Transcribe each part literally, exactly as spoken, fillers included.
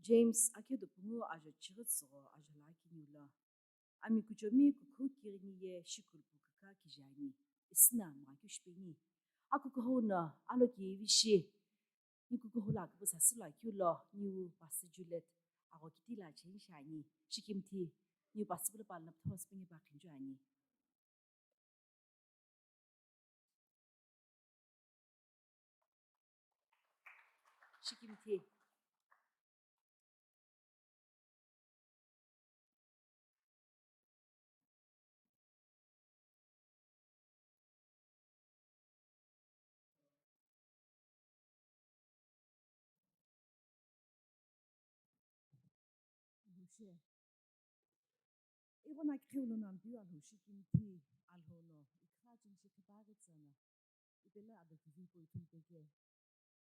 James akhedo pungu ajo chighi tsügho ajo lakhi niu lo, ami kuchomi kukhu kighini ye shikulupu kükha kije ani, isüna mgha keu shipeni. Akukuhou no alokivi shi, ni kukuhou lo aküpüsa sü lo akeu lo, niu Pastor Juliet agho kiti lo cheni shi ani, shikimthi, niu Pastor pulo palo no ptho sipeni pa khinju ani. Shikimthi. Alhou she. Ighono akighiu lono Ampeu Alhou shikimthi, Alhou no ikha cheni shi khipaghi tsüna, ipelo ado kivi hipau ithulu peke.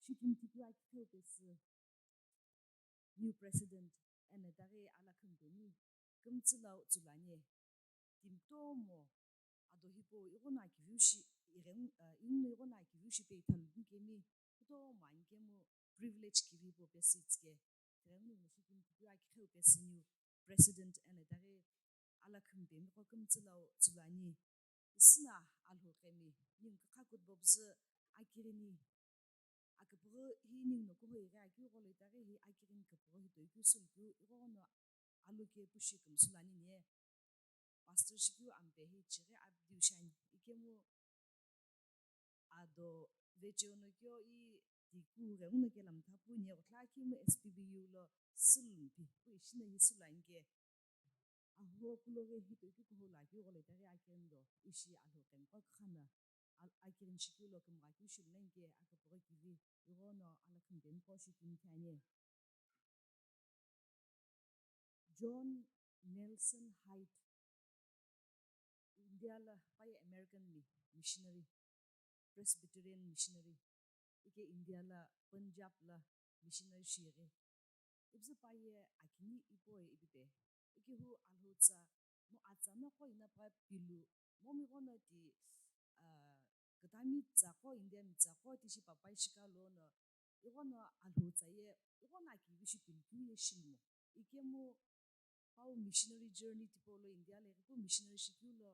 Shikimthi keu akighiu pesü, new president eno itaghi Alakhumpemi kümtsü lau tsülu ani. Timi kutomo ado hipau ighono akiviu shi, ighen-, ah, ighono akiviu shi pe ithalu kemi, kutomo ani kemu privilege kivi hipau pesü itsike. Tighenguno shikimthi keu akighiu pesü new president eno itaghi Alakhumpemi qo kümtsü lau tsülu ani. Isüna Alhou qemi, ningu kükha kutbo püzü akighini, aküpüghü hi ninguno kuhou ighi akeu gho lo itaghi hi akighini küpüghü hi toikeu sülukeu ighono alokipu shi kümsü lo ani ne. Pastor shikeu ampe hi chighi apidiu shi ani, ikemu ado vecheo no keu i tiku ghenguno kela mthapu ni ghuthla kemu S P B U lo sülumpi pu ishi no hi sülani ke. Aho kulo ghi hi toikeu kuhou lo akeu gho lo itaghi akighini do ishi Alhou qemi qo kükha no al-, akighini shikeu lo kümgha keu shi lo nani ke aküpüghü kivi ighono Alakhumpemi qo shikimthi ani. John Nelson Hyde, India lo paye American mi-, missionary, Presbyterian missionary, ike India lo Punjab lo missionary shighi. Ipüzü paye akini ipo ipipe. Ikehu Alhou tsa, mo atsa no qo ina pa pilu, momu ighono ti, ah, kütami tsa qo, India mi tsa qo, tishi papai shika lono, ighono Alhou tsa ye, ighono akivi shi pilu keu ye shilimo. Ikemu pau missionary journey tipau lo India lo ighipu missionary shikeu lo,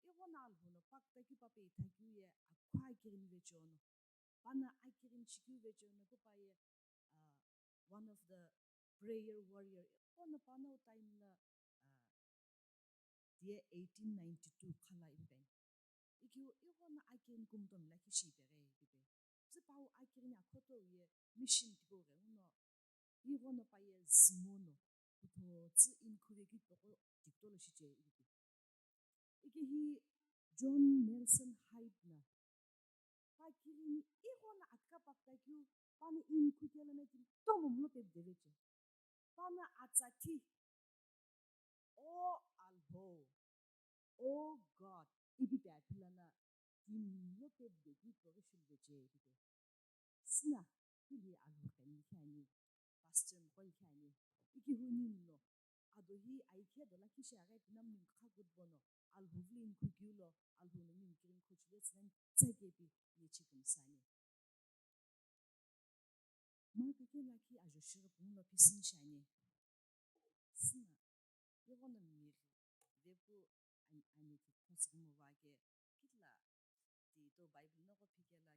ighono Alhou no pakta keu pape itha keu ye akhu akighini vecheo no. Pano akighini shikeu vecheo no pu paye, ah, one of the prayer warrior. Ighono pano time lo, ah, tiye eighteen ninety-two khala ipi pen. Ikeu ighono akighini kumtomi lakhi shi ipeghi ipipe. Püzü pau akighini akhoto ye mission tipau ghenguno, ighono paye zümo no, kuthotsü inikhu vekeu tipaqo tikitolo shiche ipipe. Ikehi John Nelson Hyde no, pakirini ighono atka pakta keu, pano inikhu kelo no timi kutomo mulo pepde veche. Pano atsa ti, O Alhou, O God, ipi pe aphila no timi mulo pepde keu tipaqo shulu veche ipipe. Süna hili Alhou qemi likhi ani, pastor miqo likhi ani, ikehu ninguno ado hi aikhe do lakhi shi aghi pinamu ningu kha kutbo no, Alhou vilo inikhu keu lo, Alhou no ningu kighini khochile tsü nani tsa kepi neche kümsü ani. Mark kelo lakhi ajo shighi pungu lo phisini shi ani. Süna, ighono mighi vepu ani, ani ki khosüghü movaye, kitila tito Bible noqo phikela,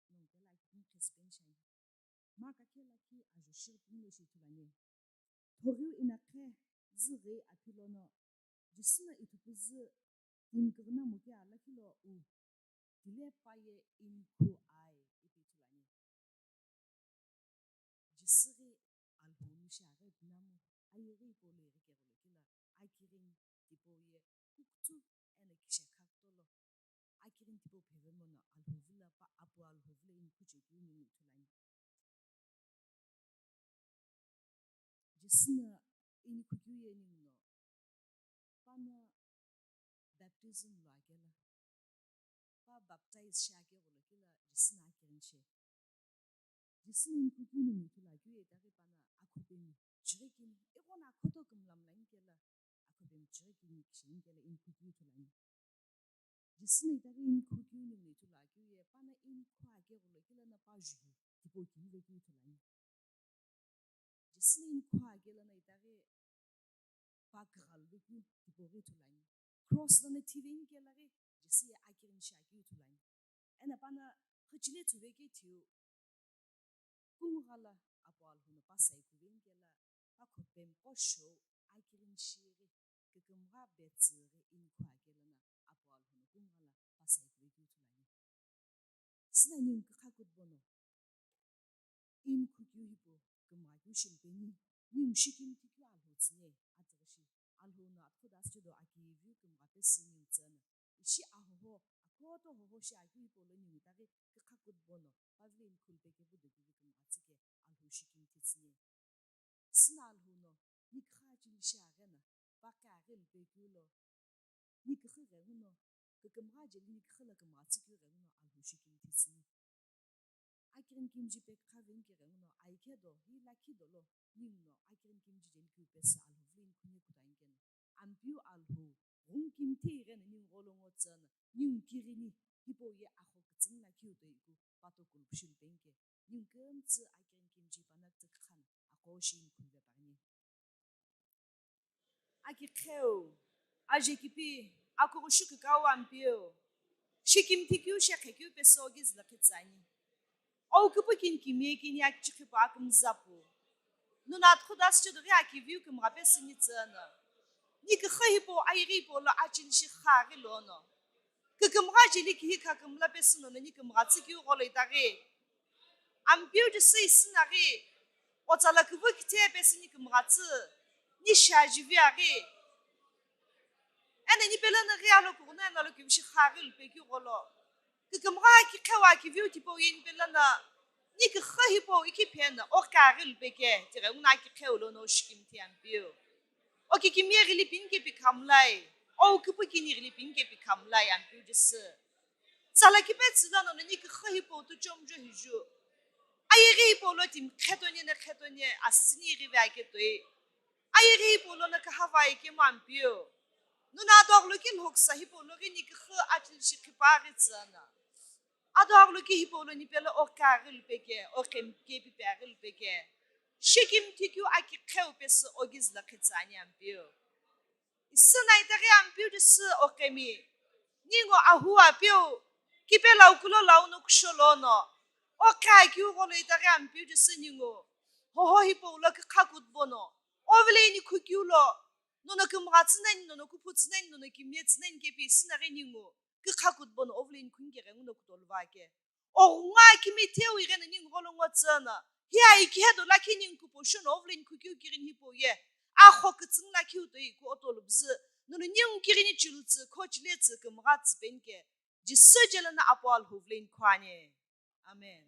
nongu kelo akini qhesipeni shi ani. Mark kelo lakhi ajo shighi pungu lo ishi ithulu ani. Thoghiu inaqhe züghi aphi lono, Jisü no ithupuzü timi küghüna moke a lakhi lo u, tile paye inikhu ai ipi ithulu ani. Jisü ghi Alhou no shi aghi pinamu, ayeghi hipau lo ighi keghulo kelo, akighini tipau ye kukuthu eno kishekha kutolo, akighini tipau pheve mono Alhou vilo pa apu Alhou vilo inikhu chekeu ningu ithulu ani. Jisü no inikhu keu ye ninguno, pano baptism lo akelo, pa baptize shi akeghulo kelo Jisü no akighini shi. Jisü no inikhu keu ningu ithulu akeu ye itaghi pano akhopemi chighi kini, ighono akhoto kümlamlani kelo, akhopemi chighi kini kisheni kelo inikhu keu ithulu ani. Jisü no itaghi inikhu keu ningu ithulu akeu ye, pano inikhu akeghulo kelo no pa juhi tipau kivi vekeu ithulu ani. Jisü no inikhu ake tipau ghi ithulu ani. Cross lono thiveni kela ghi Jisü ye akighini shi akeu ithulu ani. Eno pano qhichile tsüvekeu thiu, kungu ghala Apu Alhou no pasai kuveni kela, pakho pemqo shou akighini shi ghi kükümgha betsü ghi inikhu akela no Apu Alhou no kungu ghala pasai kuvekeu ithulu ani. Süna ningu kükha kutubo no inikhu keu hipau kümgha keu shi lupeni, ningu shikimthi keu Alhou tsüni, atüghüshi Alhou no atughuda asüchedo akiviu kümgha pesü ningu tsüno, ishi ahoho, akuoto hoho shi akeu hipau lo ningu itaghi kükha kutubo no pavilo inikhu lupe kepu do kevi kümgha tsü ke Alhou shikimthi tsüni. Süna Alhou no niküxü achili shi agheno, paqhi aghi lupe keu lo, niküxü ghenguno, kükümgha jeli niküxü lo kümgha tsü keu ghenguno Alhou shikimthi tsüni. Akighini kimiji pekha veni ke ghenguno, aikhe do, hi lakhi dolo, ningu no akighini kimiji jeli keu pesü Alhou vilo inikhu ni kutu ani keno, Ampeu Alhou, ghungu kimthi igheno ningu gholo ngo tsüno, ningu kighini, hipau ye axo kütsüni lakhiu toi iku pato kulupushi lupeni ke, ningu kümtsü akighini kimiji pano kütsü kükhano, aqo shi inikhu vepaghi ni. Akiqheu, ajekipi, akughushu kükau Ampeu, shikimthi keu shekhe keu pesü ogiz lakhi tsüani. Ouküpü kini kimiye kini akichikhipu akümza pu. Nuna atughuda asüchedo ghi akiviu kümgha pesü ni tsüno, niküxü hipau ayeghi hipau lo achili shi xaghi lono, kükümgha jeli kihi khakümla pesü nono ni kümgha tsü keu gholo itaghi, Ampeu Jisü isüna ghi, otsala küvü kithe pesü ni kümgha tsü, ni shiajivi aghi. Eno ni pelono ghi alo kughuno eno alo kivishi xaghi lupe keu gholo, kükümgha akiqheu akiviu tipau ye ni pelono, niküxü hipau ikhi pheno oqhi aghi lupe ke, tighenguno akiqheu lono shikimthi Ampeu. Okikimiye ghili pini kepi khamlai, ouküpü kini ghili pini kepi khamlai Ampeu Jisü. Tsala kipe tsü lono niküxü hipau tuchomujo hiju. Ayeghi hipau lo timi qhetoni no qhetoni asüni ighive ake toi. Ayeghi hipau lono kühava ikemu Ampeu. Nuna adoghlu ki lhoksa hipau lo ghi niküxü achili shi qhipa ghi tsüno, adoghlu ki hipau lo ni pelo oqhi aghi lupe ke, oqhemi kepi pe aghi lupe ke, shikimthi keu akiqheu pesü ogiz lakhi tsüani Ampeu. Isüna itaghi Ampeu Jisü oqhemi, ningu ahu apeu, kipe lau kulo lau no kusho lono, oqhi akeu gholo itaghi Ampeu Jisü ningu, hoho hipau lo kükha kutubo no, ovilo inikhu keu lo, nono kümgha tsü nani, nono kuphu tsü nani, nono kimiye tsü nani kepi isüna ghi ningu kükha kutubo no ovilo inikhu ni ke ghenguno kutoluva ke. Oghungu akimitheu igheno ningu gholo ngo tsüno, hi aikhe do lakhi ningu kupo shuno ovilo inikhu keu kighini hipau ye, axo kütsüni lakhiu toi iku otolubzü, nono ningu kighini chilu tsü, khochile tsü, kümgha tsü peni ke, Jisü jelo no Apu Alhou vilo inikhu ani. Amen.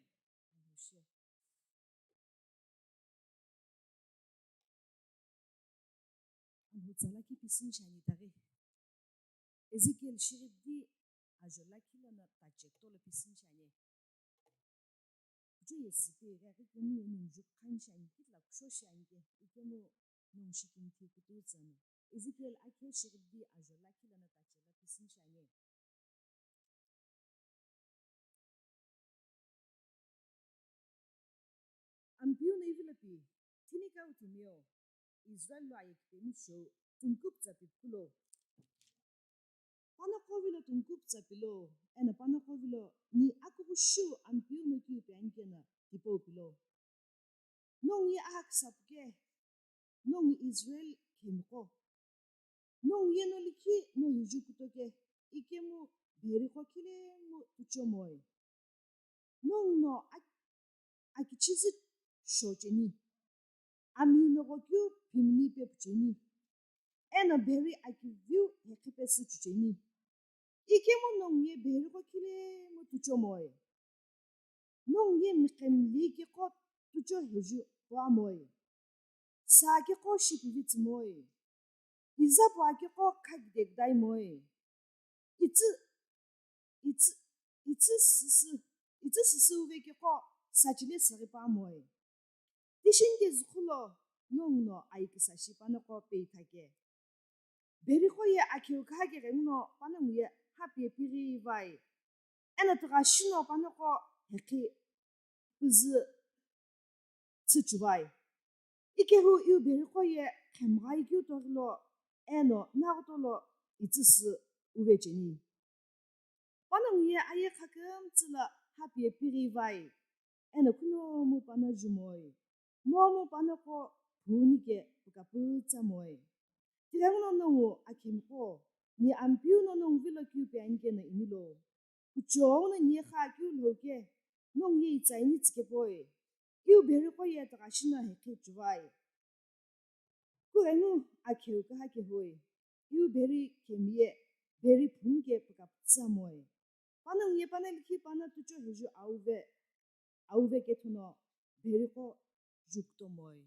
Alhou tsa lakhi pisüni shiani itaghi. Ezekiel shighidi ajo lakhi lono tache kuto lo pisüni shiani. Ju yesü pe ighi akikemu ye ningu ju khani shiani, kitila kusho shiani ke, ikemu ningu shikimthi kutu tsüani. Ezekiel akhe shighidi ajo lakhi lono tache lo pisüni shiani. Ampeu no ivilo pi, thinikau timiu, Israel lo ayekipemi shou, tungkuputsa pi phulo. Panoqo vilo tungkuputsa pilo, eno panoqo vilo ni akughushu Ampeu no kiu pi ani keno tipau pilo. Nongu ye ahaküsa puke, nongu Israel khemiqo. Nongu ye no likhi no hiju kutoke, ikemu bheriqo khilemu tuchomoi. Nongu no ak-, akichizü shocheni. Aminoqo keu phimni pepucheni. Eno bheri akiviu heqhi pesü chucheni. Ikemu nongu ye bheriqo khilemu tuchomoi. Nongu ye miqhemli keqo tucho heju puamoi. Sa keqo shipivi tsümoi. Iza pu akeqo khakide kudaimoi. Itsü, itsü, itsü süsü, itsü süsü uve keqo sachile saripuamoi. Tishi nike züqhulo nongu no aiküsa shi panoqo peithake. Bheriqo ye akheu kha ke ghenguno panongu ye hapie pighi vai. Eno tigha shino panoqo heqhi püzü tsüchuvai. Ikehu iu bheriqo ye khemghai keu toghilo eno naghuto lo itsüsü uve cheni. Panongu ye aye khakümtsü lo hapiye pighi vai, eno kunomu pano jumoi, momu pano qo phunike pukapütsa moi. Tighenguno nongu akhemiqo, ni Ampeu no nongu vilo kiu pe ani keno imilo. Kuchou no ni ye kha kiu lhou ke, nongu ye itsa ini tsükepoi. Iu bheriqo ye tughashi no hekhi chuvai. Kughengu akheu kaha kehoi, iu bheri khemiye, bheri phunike pukapütsa moi. Panongu ye pano likhi pano tucho heju auve, auve kethono bheriqo jukuto moi.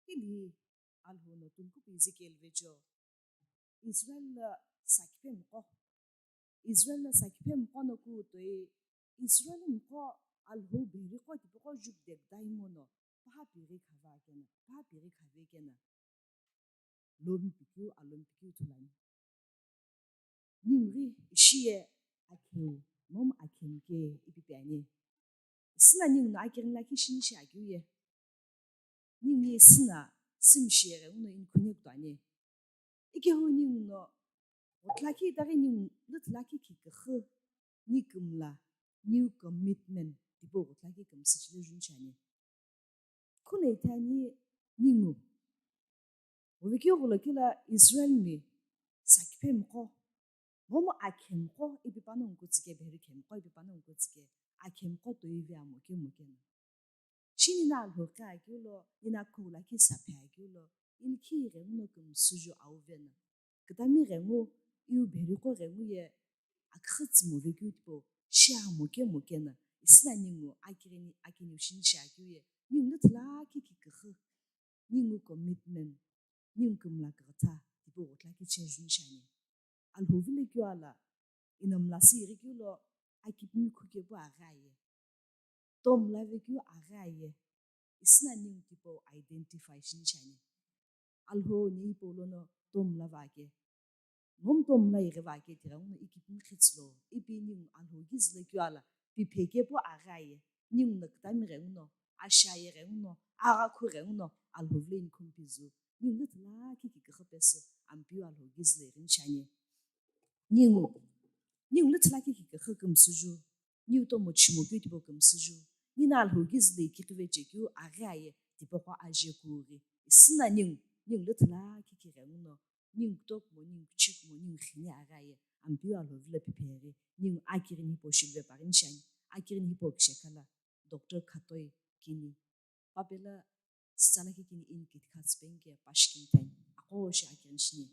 Hili Alhou no tulukupu Ezekiel vecho, Israel lo sakiphemiqo, Israel lo sakiphemiqo no kutoi, Israel miqo Alhou bheriqo tipaqo jukude kudai mono, paha pighi khava keno, paha pighi khave keno, lomi pikeu, alomi pikeu ithulu ani. Ningu ghi ishi ye akheu, momu akhemike ipi pi ani. Isüna ningu no akighini lakhi shini shi akeu ye. Ningu ye isüna sümishi yeghenguno inikhu nikutu ani. Ikehu ningu no, ghutulakhi itaghi ningu lüthu lakhi kiküxü, ni kümla, new commitment, tipau ghutulakhi kümsüchile juni shi ani. Khuno ithani ningu, ghuvekeu ghulokilo Israel mi sakiphemiqo, momu akhemiqo ipi panongu kutsüke, bheri khemiqo ipi panongu kutsüke, akhemiqo toi ve amo ke mo keno. Shini no Alhou qhi akeu lo, ina khou lakhi saphe akeu lo, ilikhi ghenguno kümsüju auve no. Kutami ghengu, iu bheriqo ghengu ye aküxü tsü mo vekeu tipau, shi amo ke mo keno, isüna ningu akighini, akiniu shini shi akeu ye, ningu lüthu lakhi kiküxü, ningu commitment, ningu kümla kughatha, tipau ghutulakhi che juni shi ani. Alhou vilo keu ala, ino mlasi ighikeu lo, akipimi khukepu aghi aye. Tomla vekeu aghi aye. Isüna ningu tipau identify shini shi ani. Alhou ni hipau lono tomla va ke. Momu tomla ighi va ke tighenguno ikipimi khitsülo, ipi ningu Alhou kizu lo keu ala, piphe kepu aghi aye. Ningu no kutami ghenguno, ashaye ghenguno, aghakhu ghenguno, Alhou vilo inikhu mpizu. Ningu lüthu lakhi kiküxü pesü, Ampeu Alhou kizu lo ighini shi ani. Ningu, ningu lüthu lakhi kiküxü kümsüju, niu tomo chimokeu tipau kümsüju, nina Alhou kizu lo ikiqi vechekeu aghi aye, tipaqo aje kughi. Isüna ningu, ningu lüthu lakhi kighenguno, ningu kutokumo, ningu kuchikumo, ningu xini aghi aye, Ampeu Alhou vilo piphe ghi, ningu akighini hipau shilve paghini shi ani, akighini hipau kishekala, Doctor Khatoi kini, papela Sitsala kikini ini kithi kha tsüpeni ke pashi kini tani. Aqo shi akini shini.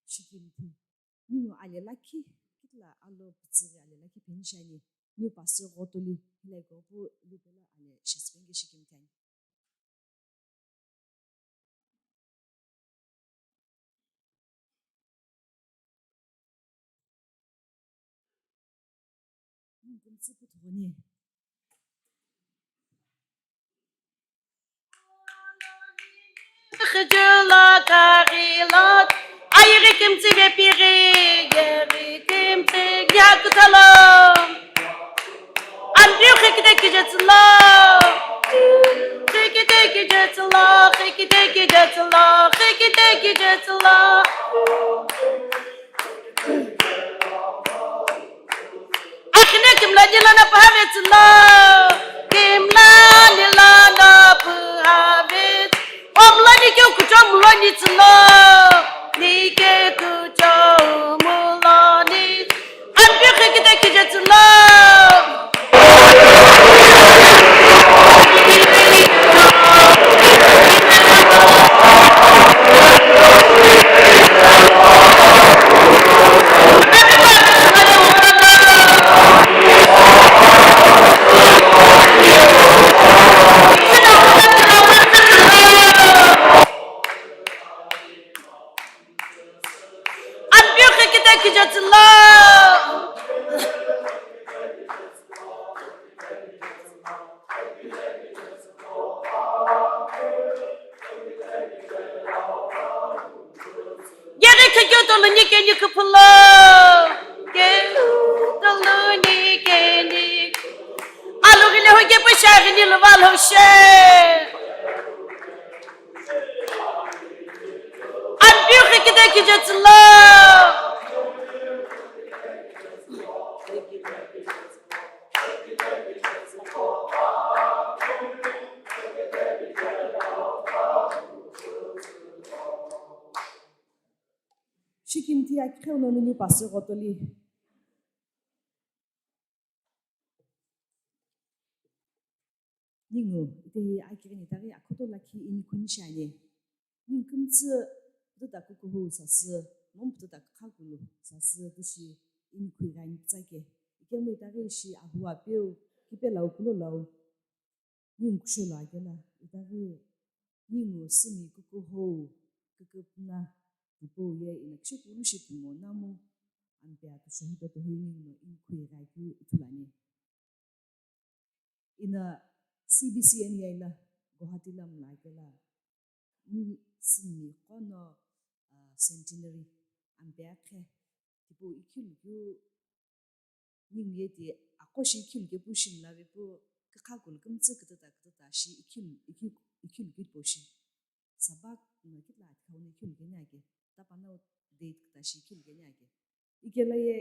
Shikimthi. Ningu ale lakhi, kitila alo pütsüghi ale lakhi peni shiani. Niu pastor Ghotoli, hilai gopu lupelo ale shasipenge shikimthi ani. Khijula kaghila, ayighi kimtsi vepighi, yeghi kimtsi yakutalo. Anpiu khikite kijetsulo. Khikite kijetsulo, khikite kijetsulo, khikite kijetsulo. Akhine kimla nilana pahavetsulo. Kimla nilana pahavet. Omlani ke kuchomlani tsulo. Ni ke kuchomlani. Anpiu khikite kijetsulo. Anpiu khikite kijetsulo. Yeghi khikeu tolo ni keni kuphulo. Keu tolo ni keni. Alughi le hoge pe shaghi ni luva lo she. Anpiu khikite kijetsulo. Shikimthi akhe uno nini pastor Ghotoli. Ningu, itehi akighini itaghi akhoto lakhi inikhu ni shiani. Ningu kümtsü pututa kukuhou sasü, momu pututa kükhakulu sasü tishi inikhu ighi ani pütsake. Ikemu itaghi ishi ahu apeu, kipe lau kulo lau. Ningu kusho lo akela, itaghi ningu sümi kukuhou, küküpüna, tipau ye ina kisho kulu shi timo namu, ampe atusho hipau tohi ningu no inikhu ighi akeu ithulu ani. Ina C B C N E I la Guwahati la mla kela ni sümi qo no, ah, centenary ampe akhe tipau ikhilu keu ningu ye ti aqo shi ikhilu keu pu shi mla ve pu kükhakulu kümtsü kütüta kütüta shi ikhilu ikhi ikhilu keu tipau shi. Sabak no kitila athikau no ikhilu keni ake. Tapanao date küta shi ikhilu keni ake. Ikela ye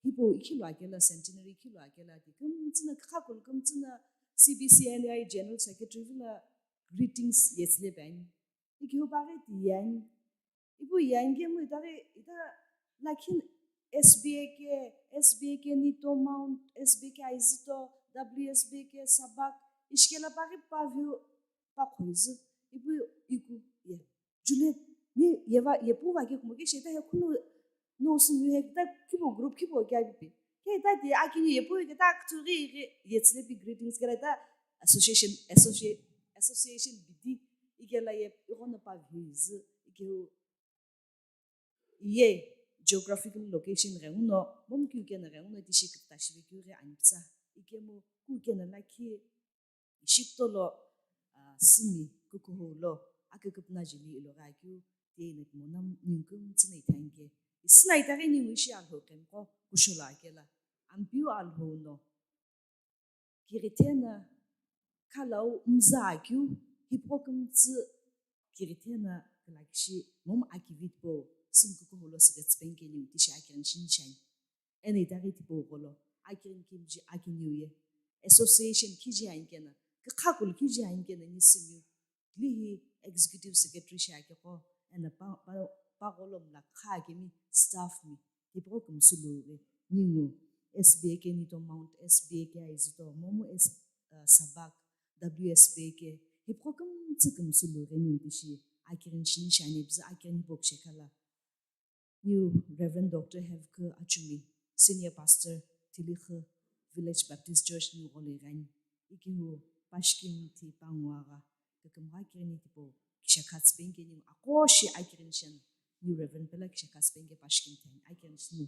hipau ikhilu akela centenary ikhilu akela ti kümtsü na kükhakulu kümtsü na C B C N E I General Secretary vilo greetings yetsüle püani. Ikhiu paghi ti yeni. Ipu yeni kemu itaghi ita lakhi S B A K, S B A K Nito Mount, S B A K Aizito, W S B A K Sabak, ishi kela paghi pa view pa khoizu. Ipu iku ye. Juliet, ni yeva, yepu va ke kumo ke sheta he kunu no simi he ta kibo group kibo kya bipi. Ke ta ti akini yepu ke ta kuturi ke yetsüle pi greetings kera ta association, associate, association bidi ikela ye igono pa views ikeu ye geographical location ghenguno, momu kiu kena ghenguno tishi kutashivekeu ghi anipütsa. Ikemu kukena lakhi ishi kutolo, ah, sümi kukuhou lo aküküpüna jeli iloghi akeu, ti ina timo namu ningu kümtsü na ithani ke. Isüna itaghi ningu ishi Alhou qhemqo kusholo akela, Ampeu Alhou no kighithena khalau mza akeu, hipau kümtsü kighithena khalakshi momu akivi tipau, sümkuku holo süghetsü peni keni tishi akighini shini shiani. Eno itaghi tipau gholo akighini kimji akiniu ye association kiji ani kena, kikha kulu kiji ani kena ni sümiu, Lihi executive secretary shi akeqo, eno pa, pa, pa gholo mla kha akemi staff mi, hipau kümsü lure, ningu S B A ke nito Mount S B A ke aizüto, momu S, uh, Sabak, W S B A ke, hipau kümtsü kümsü lure ningu tishi, akighini shini shiani bizi akighini hipau kishekhala. New Reverend Doctor Hevkü Achumi, Senior Pastor, Tilikhi Village Baptist Church, New Gholoigani, ikihu Pashkim ti panguagha, kakümgha kighini tipau, kishekha tsüpeni keni aqo shi akighini shen, New Reverend pela kishekha tsüpeni ke Pashkim ti ani, akighini shini.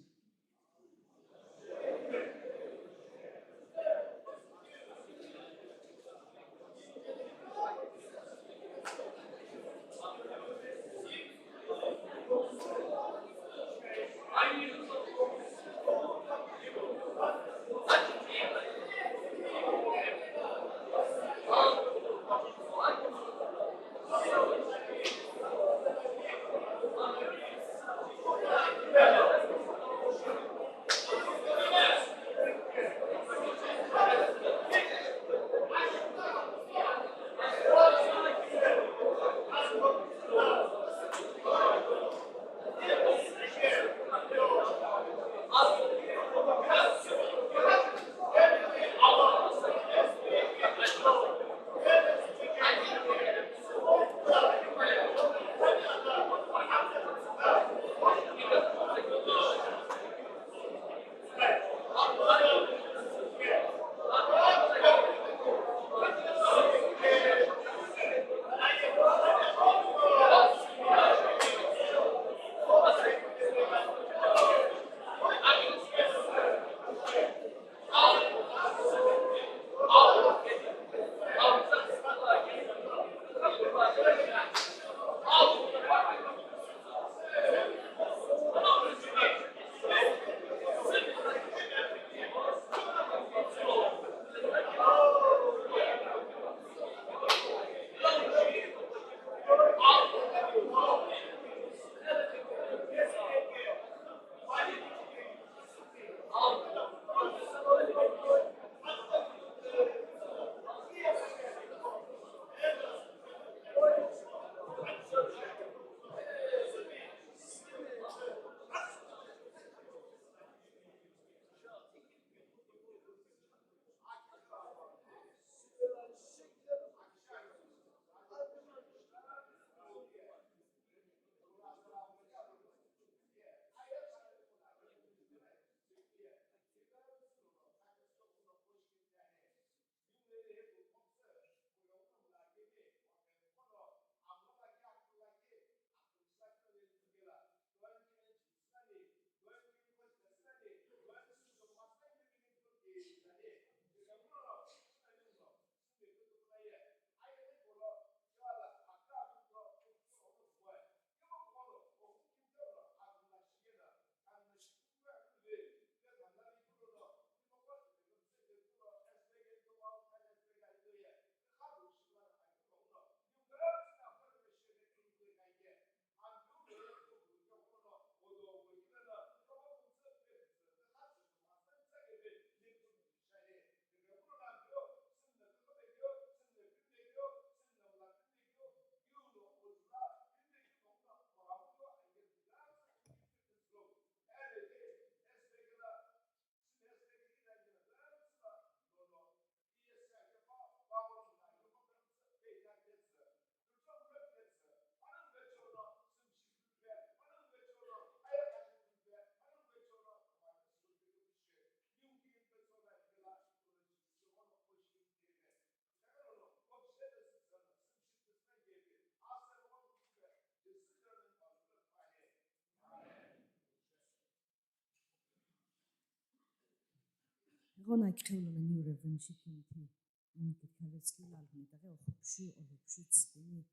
Ighono aki qheu lono New Reverend Shikimthi, Mkithavetski Lalhuni taghi oxupushu, olupushu tsüpeni.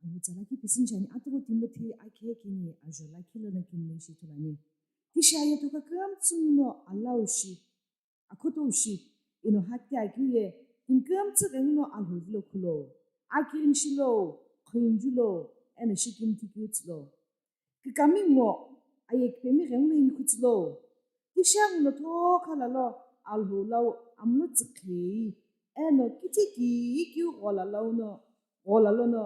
Alhou tsa lakhi pisini shiani, atughu Timothy akhe kini ajo lakhi lono kini ishi ithulu ani. Tishi aye tokha kümtsü nguno alau shi, akhoto shi, eno hati akeu ye, timi kümtsü ghenguno Alhou vilo khulo, akirini shilo, khunjulo, eno shikimthi keu tsülo. Kükami ngo, aye kipemi ghenguno inikhu tsülo. Tishi anguno thokha lalo Alhou lau amlo tsükhei, eno kithi kikeu ghola launo, ghola lono,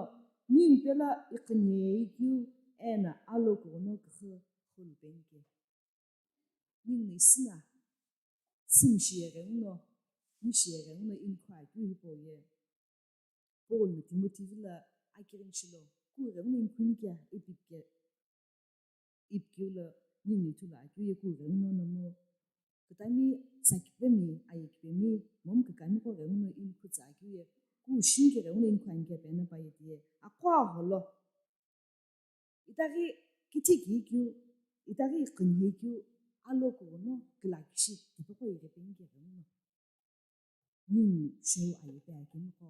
ningu pelo iqinhei keu, eno alo kughuno küxü khulu penike. Ninguno isüna, sümi shiye ghenguno, mi shiye ghenguno inikhu akeu hipau ye. Paul no Timothy vilo akirini shilo, ku ghenguno inikhu nikia ipi pike, ipi keu lo ninguno ithulu akeu ye ku ghenguno nomu. Kükami sakipemi, aye kipemi, momu kükami qo ghenguno inikhu tsü akeu ye, ku shini ke ghenguno inikhu anikia peno pa ye tiye, aqo agholo. Itaghi kithi kikeu, itaghi iqinhei keu, alo kughuno kila kishi tipaqo ighi penike ghenguno. Ningu shou aye pe akemiqo,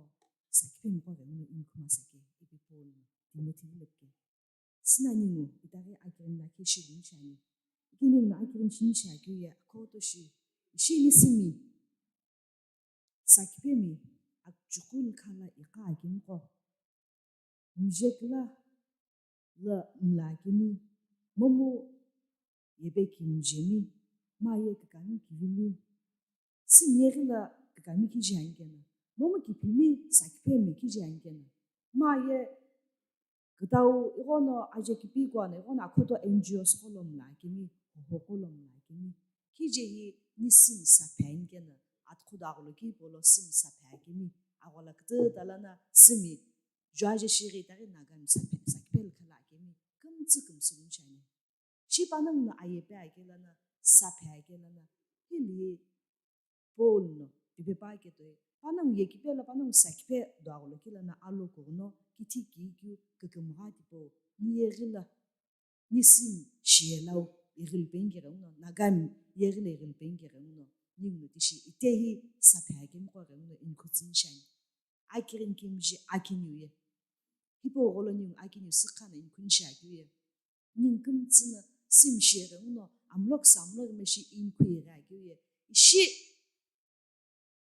sakipemiqo ghenguno inikhu masake, ipi Paul no Timothy vilo pike. Süna ningu itaghi akirini lakhi shi luni shiani. Iki ninguno akirini shini shi akeu ye akhoto shi, ishi ni sümi sakipemi akuchukulu khala iqa akemiqo. Mjekila lo mla akemi, momu yebe kimjemi, maye kükami kivimi, sümi yeghi lo kükami kiji anikeno, momu kipimi sakipemi kiji anikeno, maye kütau ighono aje kipi kuana ighono akhoto N G Os qo lo mla akemi, hoho qo lo mla akemi, kije hi ni sümi saphe anikeno, atkhudo agholo ki polo sümi saphe akemi, aghola kütüta lono sümi Juaje shighi itaghi Nagami saphe, sakiphe lo khala akemi, kümtsü kümsü luni shiani. Shi panongu no aye pe ake lono, saphe ake lono, hili Paul no tipe pa ake toi, panongu ye kipe lo panongu sakiphe do agholo ki lono alo kughuno, kithi kikeu, kükümgha tipau, ni yeghi lo, ni sümi shiye lau ighilu penike ghenguno, Nagami yeghi lo ighilu penike ghenguno, ninguno tishi itehi saphe akemiqo ghenguno inikhu tsüni shiani. Akirini kimiji akiniu ye. Hipau gholo ningu akiniu sükhana inikhu ni shi akeu ye. Ningu kümtsü no sümi shiye ghenguno, amlo küsa amlo ghi meshi inikhu ighi akeu ye. Ishi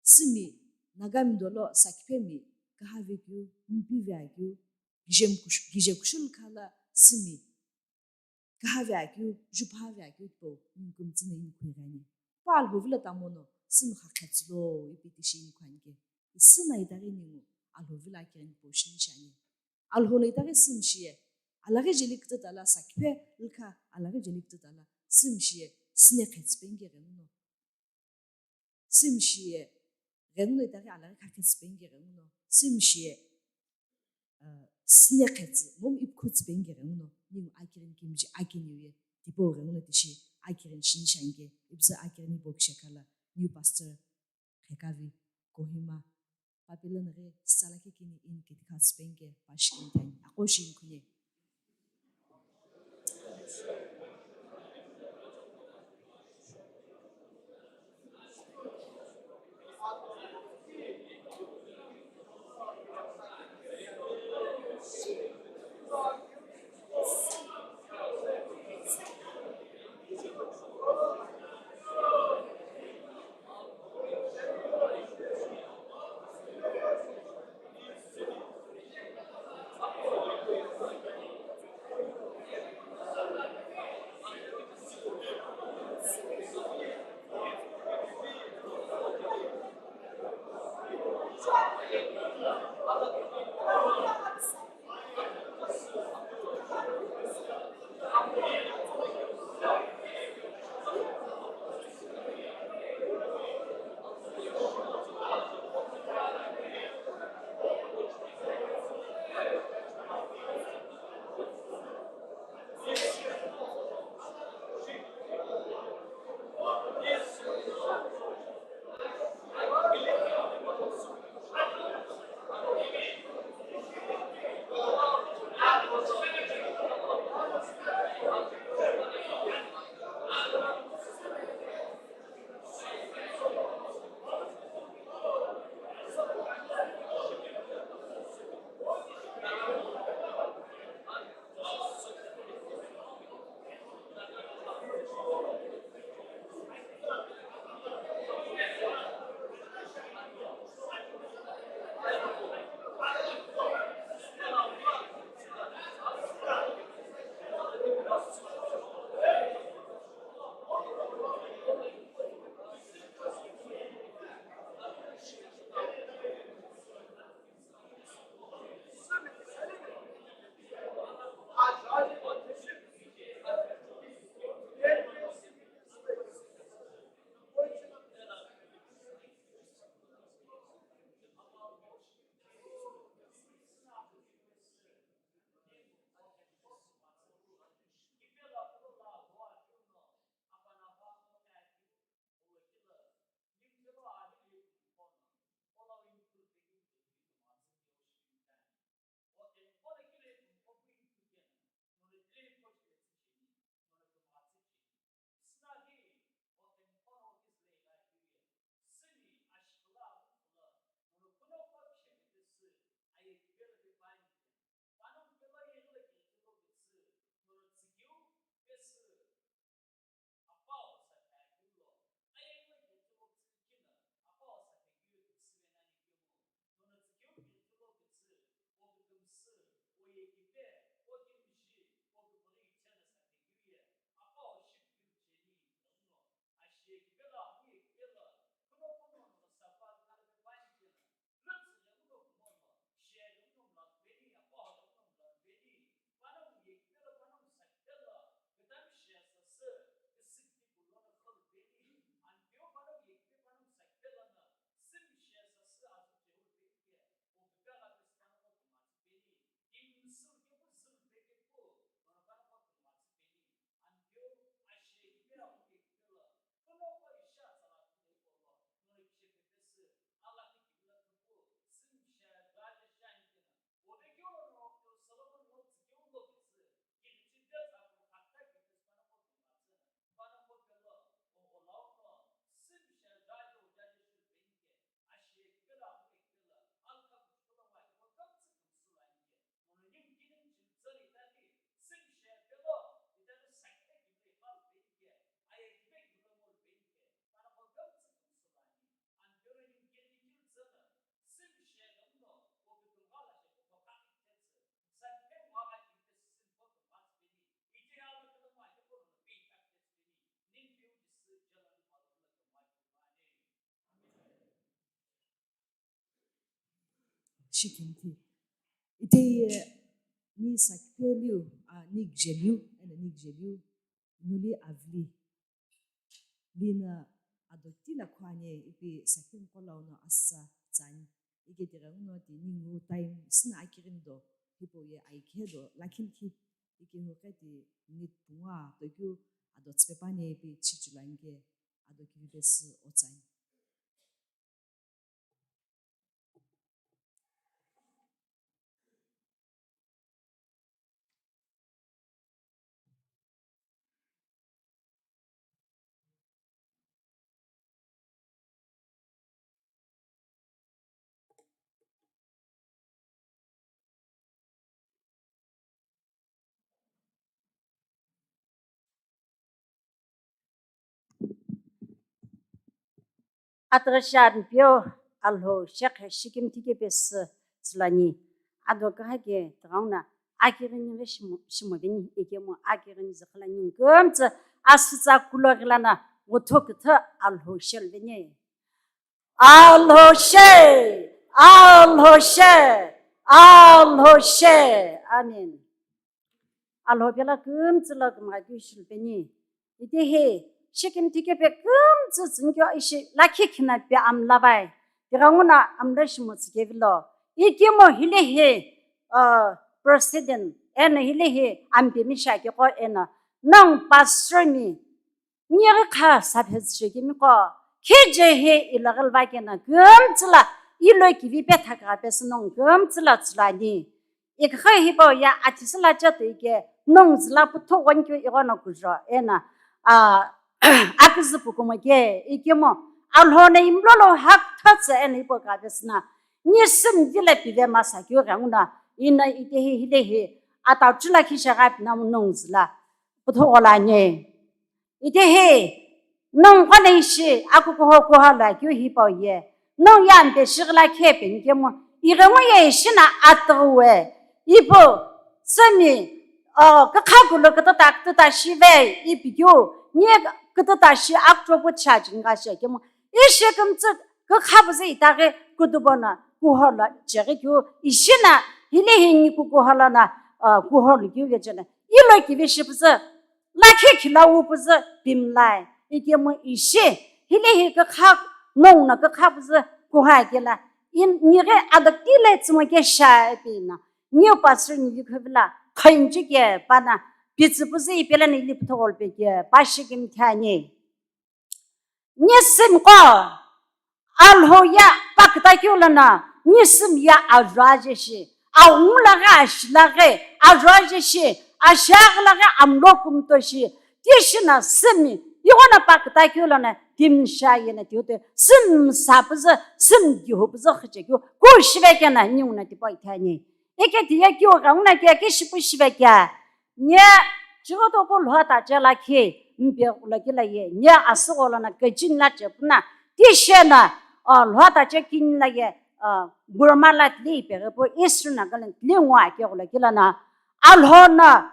sümi Nagami dolo sakiphemi kühave keu, mpive akeu, gije mkush-, gije kushulu khala sümi kühave akeu, juphave akeu tipau ningu kümtsü no inikhu ighi ani. Pa Alhou vilo tamono sümi kha khetsülo ipi tishi inikhu anike. Isüna itaghi ningu Alhou vilo akirini tipau shini shiani. Alhou no itaghi sümi shiye, alaghi jeli kütüta lo sakiphe lo kha, alaghi jeli kütüta lo sümi shiye, süne khetsü penike ghenguno. Sümi shiye, ghenguno itaghi alaghi kha khetsü penike ghenguno. Sümi shiye, uh, süne khetsü, momu ipi khutsü penike ghenguno. Ningu akirini kimiji akiniu ye, tipau ghenguno tishi akirini shini shi anike, ipüzü akirini bo kishekala, new pastor Khekavi, Kohima, papilonaghi sala kikini in kitikha spenke pashikintani. Aqo shi inkhune. Shikimthi. Ite ye ni sakpeliu, a, ni gzeliu, ena ni gzeliu, nuli avli. Lina adokti la khuani ipi sakpem kolauno asa tsani. Ike tighenguno ti ningu time sina akirin do, hipau ye aikhe do, lakilki. Ike huke ti minute pungu tokeu ado tsipepani ipi chichulangike ado kivi pesi otsani. Atughi shi Ampeu Alhou shekhe shikimthi kepesü tsülani. Ado kühake tighenguno akighini ghi shimo, shimo veni, ikemu akighini zükhülani kümtsü asütsa kulo ghilana wuthu küthü Alhou shelu veni. Alhou she, Alhou she, Alhou she. Amen. Alhou pela kümtsü lo kümgha keu shilupeni. Itehi, shikimthi kepe kümtsü tsünikeu ishi lakhi khina pe amlavai. Tighenguno amla shimo tsükevilo. Ikemu hilehi, uh, president, eno hilehi ampemi shi akeqo eno. Nongu pastor mi, Nighi kha saphezü shekimiko, khije hi iloghi luvakena kümtsü lo ilo kivi pethakha pesü nongu kümtsü lo tsülani. Ikha hipau ye athisi lo chetuike nongu zülo puthu ghonikeu ighono kujo eno, a, aküzü pukumo ke ikemu Alhou no imlolo hakuthotsü eno hipau kha pesü no ni sümdi lo pive masa keu ghenguno ino itehi hilehi atau chila khisha ghapi no nongu zülo puthu gholani. Itehi, nongu qo no ishi akukuho kuho lo akeu hipau ye. Nongu ye ampe shighi lo khe penikemu, ighengu ye ishi no atughuwe. Ipu, semi, o, kükha kulo kütüta kütüta shive, ipi keu, ni kütüta shi akucho pu cha chinga shi kemu. Ishi kümtsü kükha püzü itaghi kutubo no kuho lo cheghi keu, ishi no, hilehi ni kukuho lono, o, kuho lo keu vechelo. Ilo kivi shi püzü, lakhi khila wu püzü pimlai. Ikemu ishi, hilehi kükha, nongu no kükha püzü kuha kelo. In, nighi adokti lo tsümo ke sha ipi no. Niu pastor ni vikhovilo, khenji ke pano, pitsü püzü ipela ni li puthu gholo pe ke, pa shikimthi ani. Ni sümqo, Alhou ye pa kütakeu lono, ni süm ye ajo aje shi, aghungu lo ghi, ashi lo ghi, ajo aje shi, ashi aghi lo ghi, amlo kumto shi, tishi no süm, ighono pa kütakeu lono, timi sha ye no tiute, süm sa püzü, süm kihu püzü khichekeu, ku shive keno, ninguno tipau ithani. Ike tiye keu ghenguno ke, ke shipu shive ke, Nye, chighotoku lhota che lakhi, mpe ghulokilo ye, nye asügho lono kechini lo che püno, tishi no, o, lhota che kini lo ye, o, Burma lo tile ipeghi pu Eastern Nagaland tile ngo ake ghulokilo no, Alhou no,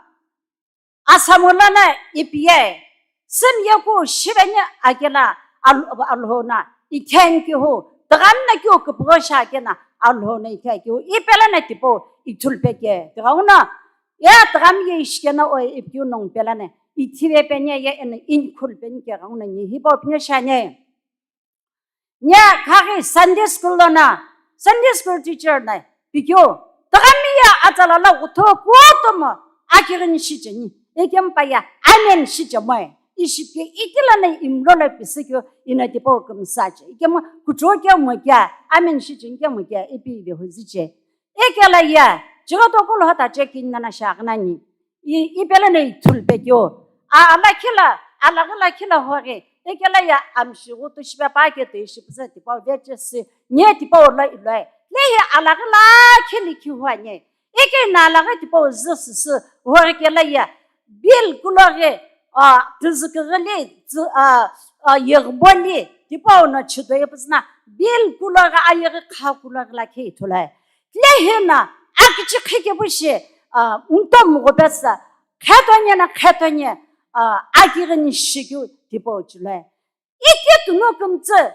Assam lono ipi ye, Sümyeku shiveni akela al-, Alhou no itheni kihu, tighamno kiu kupugho shakena Alhou no itheni kihu, ipela no tipau ithulu peke, tighenguno, ye tigham ye ishikena o ipiu nongu pela no, ithive peni ye eno inikhulu peni ke ghenguno ni hipau pini shani. Nye khaghi Sunday school lono, Sunday school teacher no pikeu, tighami ye atsala lo wutho kutomo akighini shicheni, ikemu pa ye amen shichemoe, ishi pike itila no imlo lo pisükeu ino tipau kümsüche, ikemu kuchou kemu ke, amen shicheni kemu ke, ipi ive huziche. Ikela ye, chighotoku lhota che kini lono shaghi nani, I, ipela no ithulu pekeu. A, alakhi lo, alaghi lakhi lo hoghi. Ikela ye amshi ghutu shipe pa ke to ishi püzü tipau vechesi. Nye tipau lo iloi. Lehi alaghi lakhi likhi huani. Ike no alaghi tipau zü süsü hoghi kela ye. Bill kuloghi, a, tüzüküghili, tü-, a, a, yeghiboli. Tipau no chido ye püzü no. Bill kuloghi ayeghi kha kuloghi lakhi ithuloi. Lehi no, akichi khikepu shi, a, nto mughupe sa, khetonye no khetonye, a, akighini shikeu tipau chuloi. Iti tunu kümtsü,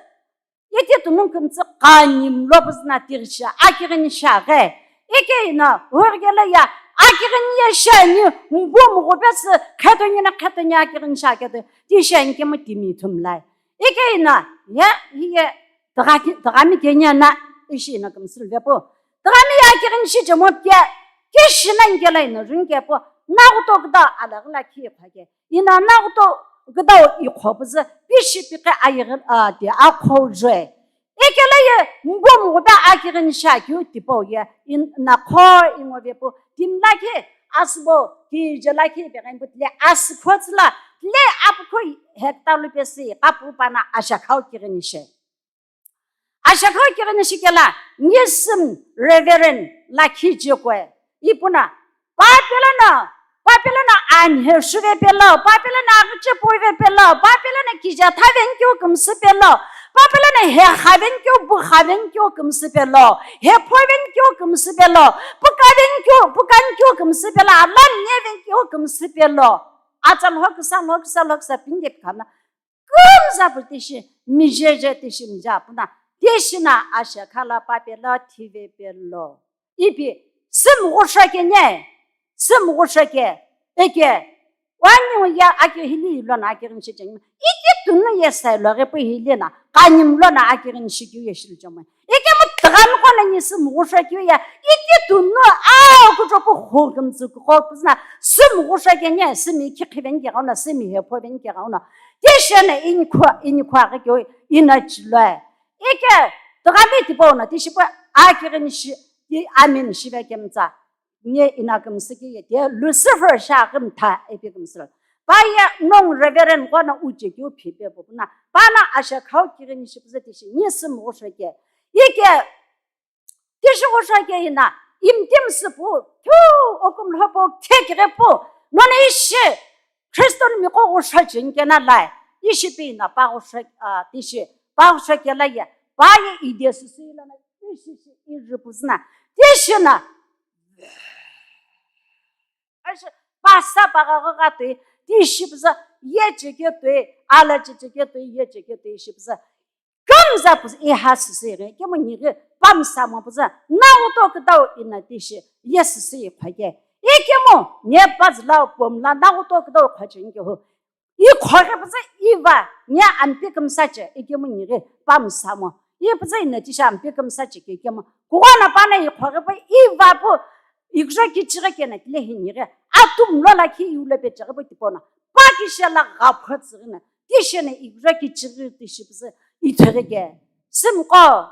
iti tunu kümtsü Kani mlo püzü na tighi shi akighini shi aghi. Ike ina, hurgele ya, akighini ye shi ani, mbu mghu pesü, khetonyi na khetonyi akighini shi aketo, ti shi ani kemu timi ithumlai. Ike ina, ye, hiye, tüghaki-, tüghami kenya na, ishi ina kümsülve pu. Tüghami ye akighini shi chemo pye, kishi na ngela ina, rinke pu, na kuto kuta, ala gula ki khake. Ina na kuto kuta ikho püzü, pishi pike ayighi, a, ti akho jwe. Ikele ye mbo mghupe akighini shi akeu tipau ye in-, nakho ingovepu timi lakhi asübo kije lakhi ipe ghenpu tile asükhotsü la tile apukhu hektalu pesi kapu pana ashakhau kighini shi. Ashakhau kighini shi kela Nisim Reverend lakhi jekwe ipuna Papilano, Papilano anhe shuve pelo, Papilano aghiche puve pelo, Papilano kija thaven keu kümsü pelo, Papilano he khaven keu bu khaven keu kümsü pelo, he phoven keu kümsü pelo, pukaven keu, pukan keu kümsü pelo, alam neven keu kümsü pelo. Acha lhoksa, lhoksa, lhoksa pingep khana. Kümza pu tishi, mijeje tishi mija puna, tishi na asha khala papelo thive pelo. Ipi, sümghu shake nye, sümghu shake, eke, wani ya ake hili ilo na ake rinshi chengma, iki tunu ye sai lo repu hili na, kanyim lo na ake rinshi kyu ye shil chengma. Ikemu tüghami qo na nyi sümghu shakeu ye, iki tunu au kuchopu hu kümtsü kuqo kuzna, sümghu shake nye, sümi khi khiven ke gauna, sümi he phoven ke gauna. Tishi na inikhu, inikhu aghi keu ina chiloi. Ike, tüghami tipau na, tishipu akighini shi, ti amen shive kemtsa. Nye ina kümsü ki ye, te Lucifer sha kümtha epi kümsü. Pa ye nong Reverend qo na uche keu phipe pu na. Pa na asha khau kighini shi püzü tishi, nye sümghu shake. Ike, tishi ghusha ke ina, imtim süpu, thu, okum lhopo, khe kighe pu, nona ishi, Kristo ni miko ghusha cheni kena lai, ishi pi ina, pa ghusha, a, tishi, pa ghusha ke la ye, pa ye ide süsü ila na, ishi shi, iri puzna, tishi na, ashi, pa sa pa gha gha gha tui, tishi puzü, ye cheke tui, ala che cheke tui, ye cheke tui, ishi puzü, Kümza püzü iha süsü ighi, ikemu nighi pamsa mo püzü, na uto kütau ina tishi, ye süsü ikhwa ke. Ikemu, nye pazü la pom la, na uto kütau ikhwa che nike hu. Ikhwa ghi püzü iva, nye ampi kümsa che, ikemu nighi pamsa mo. I püzü ina tishi ampi kümsa che ke ikemu. Kuwa na pa na ikhwa ghi pü iva pu, Iküzho kichighi kena tile hinighi, atum lo lakhi iu lo pecheghi pu tipau no, pa kishe la gha phü tsüghi na, tishe na iküzho kichighi tishi püzü itheghi ke. Sümqo,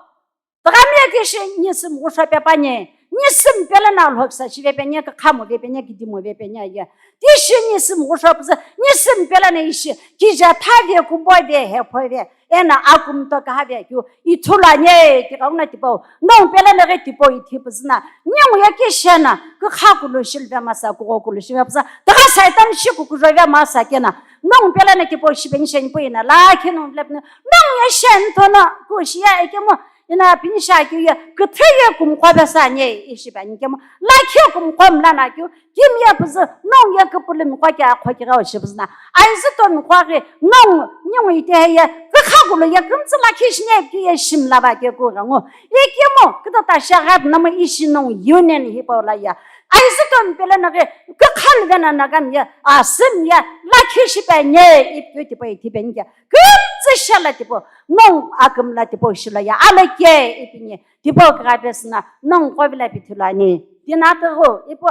tüghami ye tishi nyi sümghu shou pe pa nye, nyi sümpe lo na lhoksa shive pe nye, kükhamu ve pe nye, kidimu ve pe nye ye. Tishi nyi sümghu shou püzü, nyi sümpe lo na ishi, kija tha ve, kumbo ve, hepho ve. Eno akumto küha ve keu ithulu ani, tighenguno tipau, nongu pelo no ghi tipau ithi püzü na, ningu ye kishe na, kükha kulu shilve masa, kugho kulu shive püzü, tigha Satan shi kukuzho ve masa kena, nongu pelo no tipau shipe ni sheni pu ina, lakhi nongu pelo no, nongu ye sheni thono, kushi ye ikemu, ina pini sha keu ye, küthü ye kumqo ve sa ani, ishi pe ani kemu, lakhi kumqo mla na keu, Kimi ye püzü, nongu ye küpülü miqo ke akho kigha shi püzü na. Aizüto miqo ghi, nongu, ningu itehe ye, kükha kulu ye kümtsü lakhi shi nye keu ye shimla va ke kughengu. Ikemu, kütata shaghat namu ishi nongu union hipau la ye. Aizüto mipelo no ghi, kükha lüve na Nagami ye, asümi ye, lakhi shipe nye, ipikeu tipau ithi pe nike. Kümtsü shala tipau, nongu akümla tipau shilo ye, alo ke, ipinye. Tipau kugha pesü na, nongu qo vila pi ithulu ani. Tina tughu, ipu,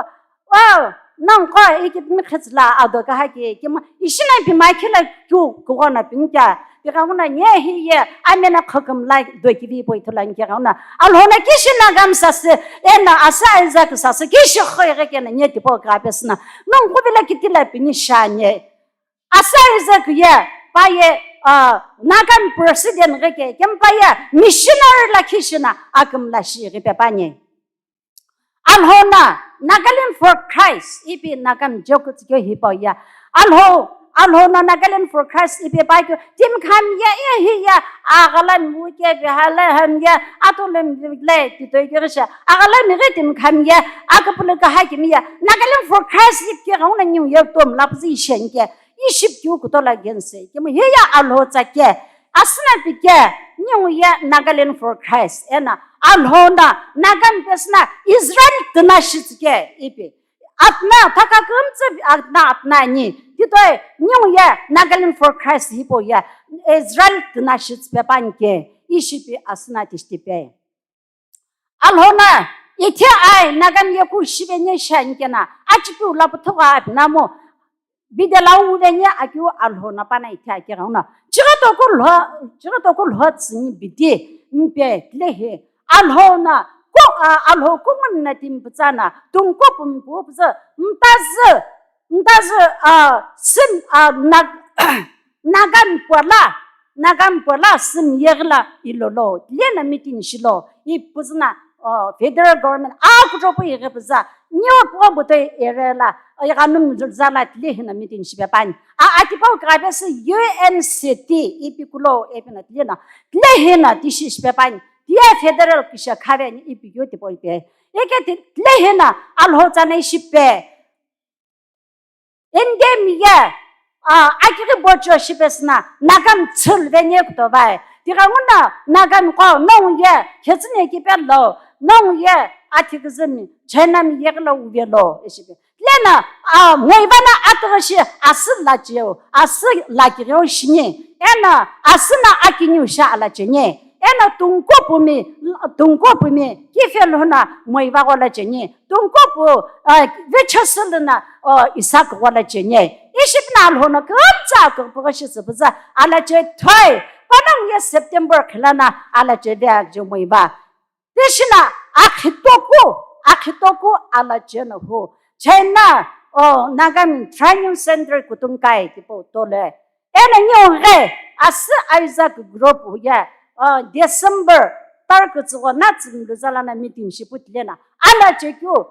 Oh, nongu qo ikipimi khitsü la ado küha ke ikemu, ishi na pi makhi la keu kugho na pini kea, tighenguno nye hi ye, amena khoküm la do kivi pu ithulu ani keghenguno. Alhou no kishi Nagami sasü, eno asa Isaac sasü, kishi khoighi kena nye tipau kugha pesü na, nongu qo vila kiti la pini shi ani. Asa Isaac ye, pa ye, ah, Nagami president ghi ke, kemu pa ye, missionary lakhi shi na, akümla shi ghi pe pa ani. Alhou no Nagaland for Christ, ipi Nagami jokutsu keu hipau ye. Alhou, Alhou no Nagaland for Christ ipi pa keu, timi khami ye, ye hi ye, aghalami wu ke, vihala ham ye, atolem le, titoi keu shi, aghalami ghi timi khami ye, aküpülü küha kimi ye, Nagaland for Christ ipi keghenguno ningu ye tom la püzü ishi ani ke, ishi pi keu kutola gense, kemu hi ye Alhou tsa ke, Asüna pike, ningu ye Nagaland for Christ, ena Alhou no Nagami pesüna Israel tuna shitsüke ipi. Atuna thaka kümtsü atuna atuna ani. Titoi ningu ye Nagaland for Christ hipau ye Israel tuna shitsüpe panike, ishipi asüna tishitipe. Alhou no ithe ai Nagami ye ku shive nye shani kena, achipiu lapu thoka apinamu, bide lau uve nye akiu Alhou no pana ithe akegha uno. Chigha toku lho, chigha toku lho tsini bidi, mpe tlehi. Alhou no, ko, a, Alhou kungu na timputsa na, tungko pumpu putsa, mtazü, mtazü, a, sim, a, na, Nagami pola, Nagami pola simi yeghi la ilolo, lena meeting shilo, ipuzüna, o, federal government, a kutopu yeghi puza, nyewa puwa butoi area la, o, yegha num zala tile hina meeting shipe pani. A, atipau kabe se U N C T, ipi kulo, epina tile na, tile hina tishi shipe pani, tia federal kisha kave ni ipi yo tipo ipe. Eke ti-, tile hina, Alhou tsana ishipe. Endemi ye, a, akighi bocho shipesüna, Nagami tsülve nye kutovai. Tigha nguno Nagami qo, nongu ye, khetsüne kipe lo, nongu ye, athikizümi, China mi yeghi lo uve lo, ishipe. Lena, a, moiva no atughi shi asü lacheu, asü lakigheu shini, ena asü no akiniu sha alacheni, ena tungko pumi, tungko pumi, kife lhona moiva gho lacheni, tungko pu, a, vechesü luna, o, Isaac gho lacheni. Ishipina Alhou no kümtsü aküpüghi shi tsüpüzü alache thoi, panongu ye September khilana alache ve aje moiva. Tishina akhitoku, akhitoku alache no hu. China, o, Nagami Training Center Kutunkai tipau tole. Ena nyo ghe, asü Isaac group ye, o, December, tarku tsügho na tsümlu zala na meeting shipu tilena. Alache kyu,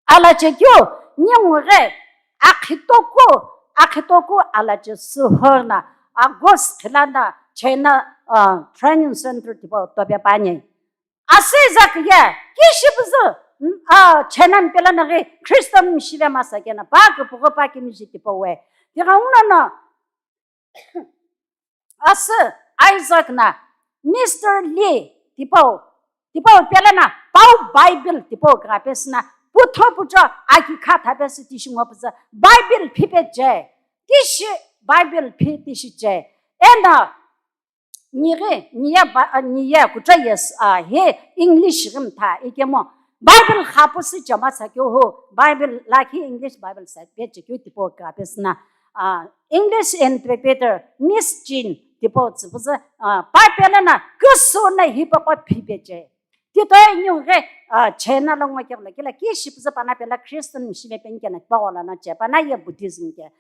Alache kyu, ningu ghe, akhitoku, akhitoku alache sühorna, August khilana China, uh, Training Center tipau tope pani. Asü Isaac ye, kishi püzü, uh, China mpela na ghi, Christian mishive masa kena, pa kupugho pa kimishi tipau we. Tigha nguno no, Asü Isaac na Mister Lee tipau, tipau pela na pau Bible tipau kagha pesü na putho pucho aki kha tha pesü tishi ngo püzü Bible phi pe je, tishi Bible phi tishi je. Eno nighi, niye ba-, niye kucho yes, a, he English ghi mtha ikemu Bible kha pusi jama sakeu hu, Bible lakhi English Bible sa pe chekeu tipau kagha pesü na, a, English interpreter Miss Chin tipau tsüpüzü, a, pa pela na küsü na hipaqo phipe che. Tito inyu ghe, a, China lo ngo kegula kila kishi püzü pana pela Christian shive penkena pa gola na che, pana ye Buddhism ke.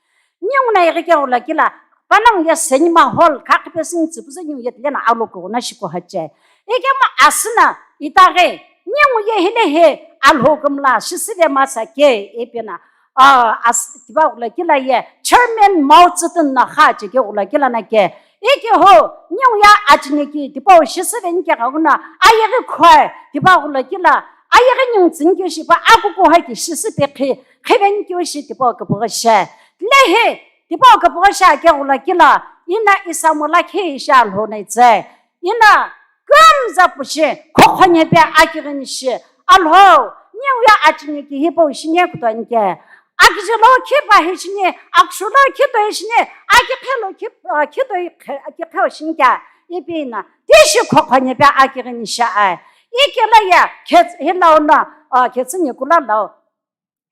Ningu na ighi kegula kila, panongu ye cinema hall, khakhi pesü tsüpüzü ningu ye tilena alo kughu na shiko hache. Ikemu asü na itaghi, ningu ye hile he Alhou kümla shisile masa ke epena, a, as-, tipau kula kila ye Chairman Mao Zedong na kha chekeu kula kila na ke. Ikehu, ningu ya achiniki tipau shisile nike kaguna, ayeghi khoi, tipau kula kila, ayeghi ningu tsünikeu shipa akuku haki shisipe khi, khive nikeu shi tipau kupugho she. Lehi, tipau kupugho shi akegula kila, ina isamu lakhi ishi Alhou na itse. Ina kümza pushi, khokhonye pe akighini shi. Alhou, ningu ya achiniki hipau shini kutoinike. Akijilo khipa hi shini, akushulo khitoi shini, akikhelo khip-, a, khitoi khe-, akikheo shini kya. Ipi na, tishi khokhonye pe akighini shi ai. Ikela ya, khets-, hilau na, a, khetsüni kula lau.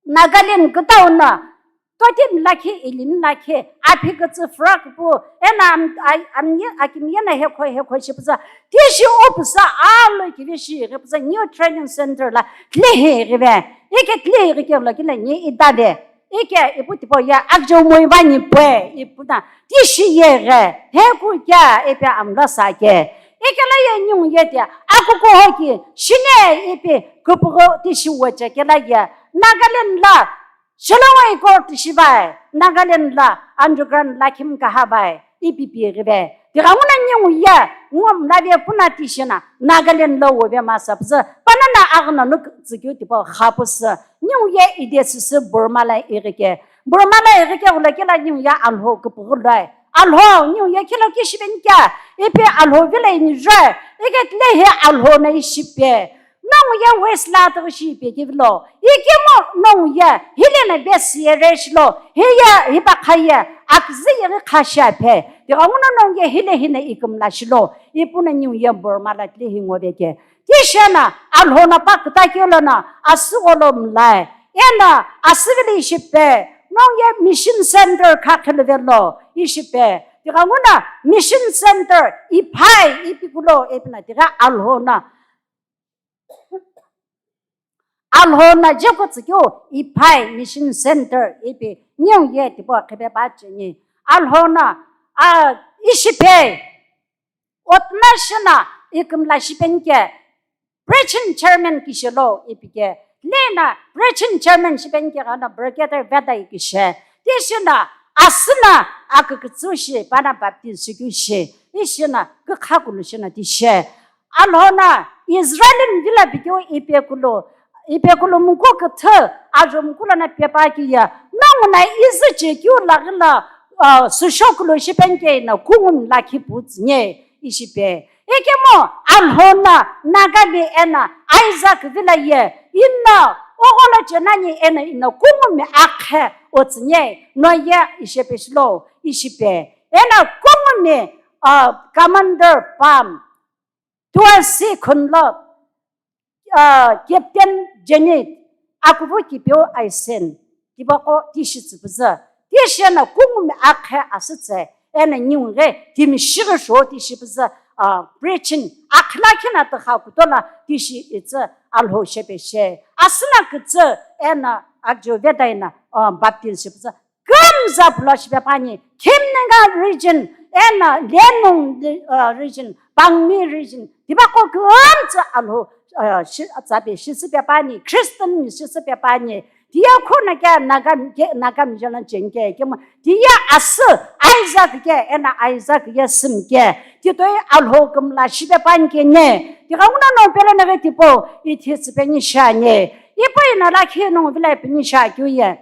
Nagaland kütau no, totim lakhi, ilim lakhi, aphi kütsü frock pu, ena am-, ai-, amye, akimye na hekho, hekho shipüzü, tishi upüsa alo kivi shi ghipüzü New Training Center la tlehi ghive, ike tlehi ghikelo kila ni idave, ike ipu tipau ye akjo moi vani pue, ipu na, tishi ye ghe, heku kya, ipe amla sa ke, Ikela ye ningu ye tia, akuku hoki, shine ipi kupugho tishi weche kela ye, Nagaland la, Shillong iko tishi vai, Nagaland la, underground la khim kaha vai, ipi pi ghive. Tigha nguna ningu ye, ngom la ve puna tishi na, Nagaland la wo ve masa püzü, panana aghna nuk tsükeu tipau kha püsü, ningu ye ide süsü Burma la ighike. Burma la ighike ula kela ningu ye Alhou kupugho loi. Alhou, niu ye khilo kishi peni kea, ipi Alhou vilo inijue, ike tilehi Alhou no ishi pi. Nongu ye West lo atughu shi ipi kivilo, ikemu nongu ye, hile no besi ye reshilo, hiye, hipakha ye, aküzü ye ghi kha shi ape. Tighenguno nongu ye hile hino ikümla shilo, ipu no niu ye Burma lo tilehi ngo veke. Tishi no, Alhou no pa küta keu lono, asügho lo mlai. Eno, asüvilo ishi pi, nongu ye mission center kha khilo velo, ishi pi. Tighenguno, mission center, iphai, ipi kulo, ipi no, tighe Alhou no. Alhou no jeko tsükeu, iphai, mission center, ipi, niu ye, tipau khipe pa cheni. Alhou no, a, ishi pi. Otna shina ikümla shipeni ke, preaching chairman kishilo ipike, lena preaching chairman shipeni ke ghana Brigadier Veda ikishe, tishina asüna akükütsü shi, pana baptist shikyu shi, ishina kükha kulu shina tishe. Alhou no Israel vilo pikeu ipekulu, ipekulu muku küthü, ajo muku lono pepa kiye, nongu no izü chekeu laghilo, uh, süshokulu shipeni ke ino kungumi lakhi putsü nye ishi pi. Ikemu Alhou no Nagami eno Isaac vilo ye, ino ogholo chenani eno ino kungumi akhe otsü nye, no ye ishi pi shilo ishi pi. Eno kungumi, uh, commander pam, tuasi khunlo, ah, Captain Janet, akuvu kipeu Aisen, tipaqo tishi tsüpüzü, tishi eno kungumi akhe asütse, eno niu ghi timi shighi sho tishi püzü, ah, preaching, akhila khina tükha kutola tishi itsü Alhou shepe she, asüna kütsü eno ajo Veda ino, ah, baptist shipüzü, Kumza pulo shipe püani, Khimnenga region, eno Lenung, uh, region, Pangmi region, tipaqo kumtsü Alhou, uh, shi-, tsape shisüpe püani, Christian mi shisüpe püani, tiye khuna ke Naga, ke Naga mi jana cheni ke, kemu, tiye asü, Isaac ke, eno Isaac ye sümke, titoi Alhou kümla shipe püani ke ne, tighenguno no pelo naghi tipau, ithi tsüpeni shani, ipu ino lakhi nongu vilo ipini shakyu ye.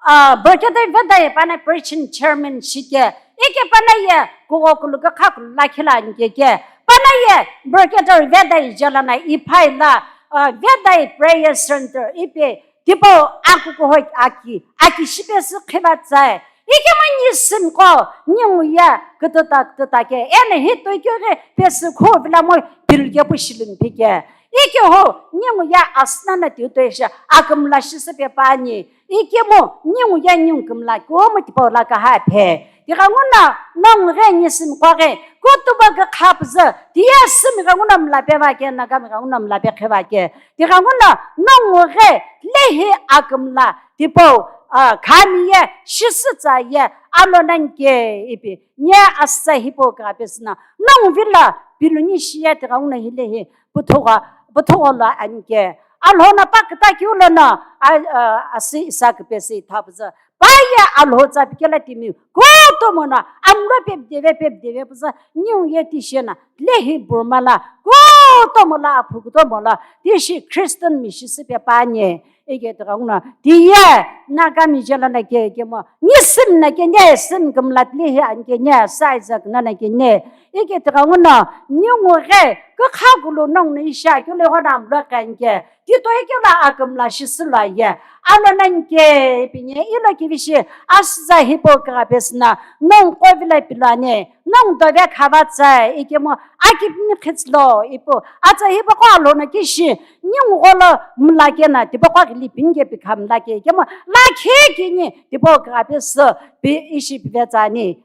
Ah, Brigadier Veda ye pana preaching chairman shike, ike pana ye kugho kulu kükha kulu lakhi lo anike ke, pana ye Brigadier Veda ye jela no iphai lo, ah, Veda ye prayer center ipi tipau akukuho aki, aki shipesü khiva tsae, ikemu ni simqo, niu ye kütüta kütüta ke, eno hi toi keu ghi pesü khu vilo mo pilu kepu shilumpi ke, ikehu niu ye asüna no tiutoi shi akümla shisüpe püani, ikemu niu ye niu kümla kumo tipau lo kaha phe. Tighenguno nongu ghi ni simqo ghi kutubo kükha püzü, tiye sümghenguno mla pe va ke, Nagami ghenguno mla pe khe va ke. Tighenguno nongu ghi lehi akümla tipau, ah, khami ye shisü tsa ye alo nani ke ipi, nye asütsa hipau kha pesü no nongu vilo piluni shiye tighenguno hilehi puthugho, puthugho lo anike. Alhou no pa küta keu lono, a, a, asü isa küpesü itha püzü. Pa ye Alhou tsa pikela timi kutomo no, amlo pepdeve pepdeve püzü, niu ye tishi no, lehi Burma lo, kutomo lo, aphu kutomo lo, tishi Christian mi shisüpe püani, ike tighenguno, tiye, Nagami jela no ke, kemu, ni sim no ke ne, sim kümla tilehi anike ne, Isaac no no ke ne, ike tighenguno, niu ghi, kükha kulu nongu no isha, keu lo ighono amlo khanike, titoi keu lo akümla shisü lo ye, alo nani ke, ipi nye, ilo kivishi, asütsa hipau kha pesü no, nongu qo vilo pilu ani, nongu dove khava tsae, ikemu, akipimi khitsülo, ipu, atsa hipaqo Alhou no kishi, niu gholo mla keno, tipaqo ghili pini ke pikha mla ke, ikemu, lakhi kini, tipau kha pesü, pi ishi pive tsani.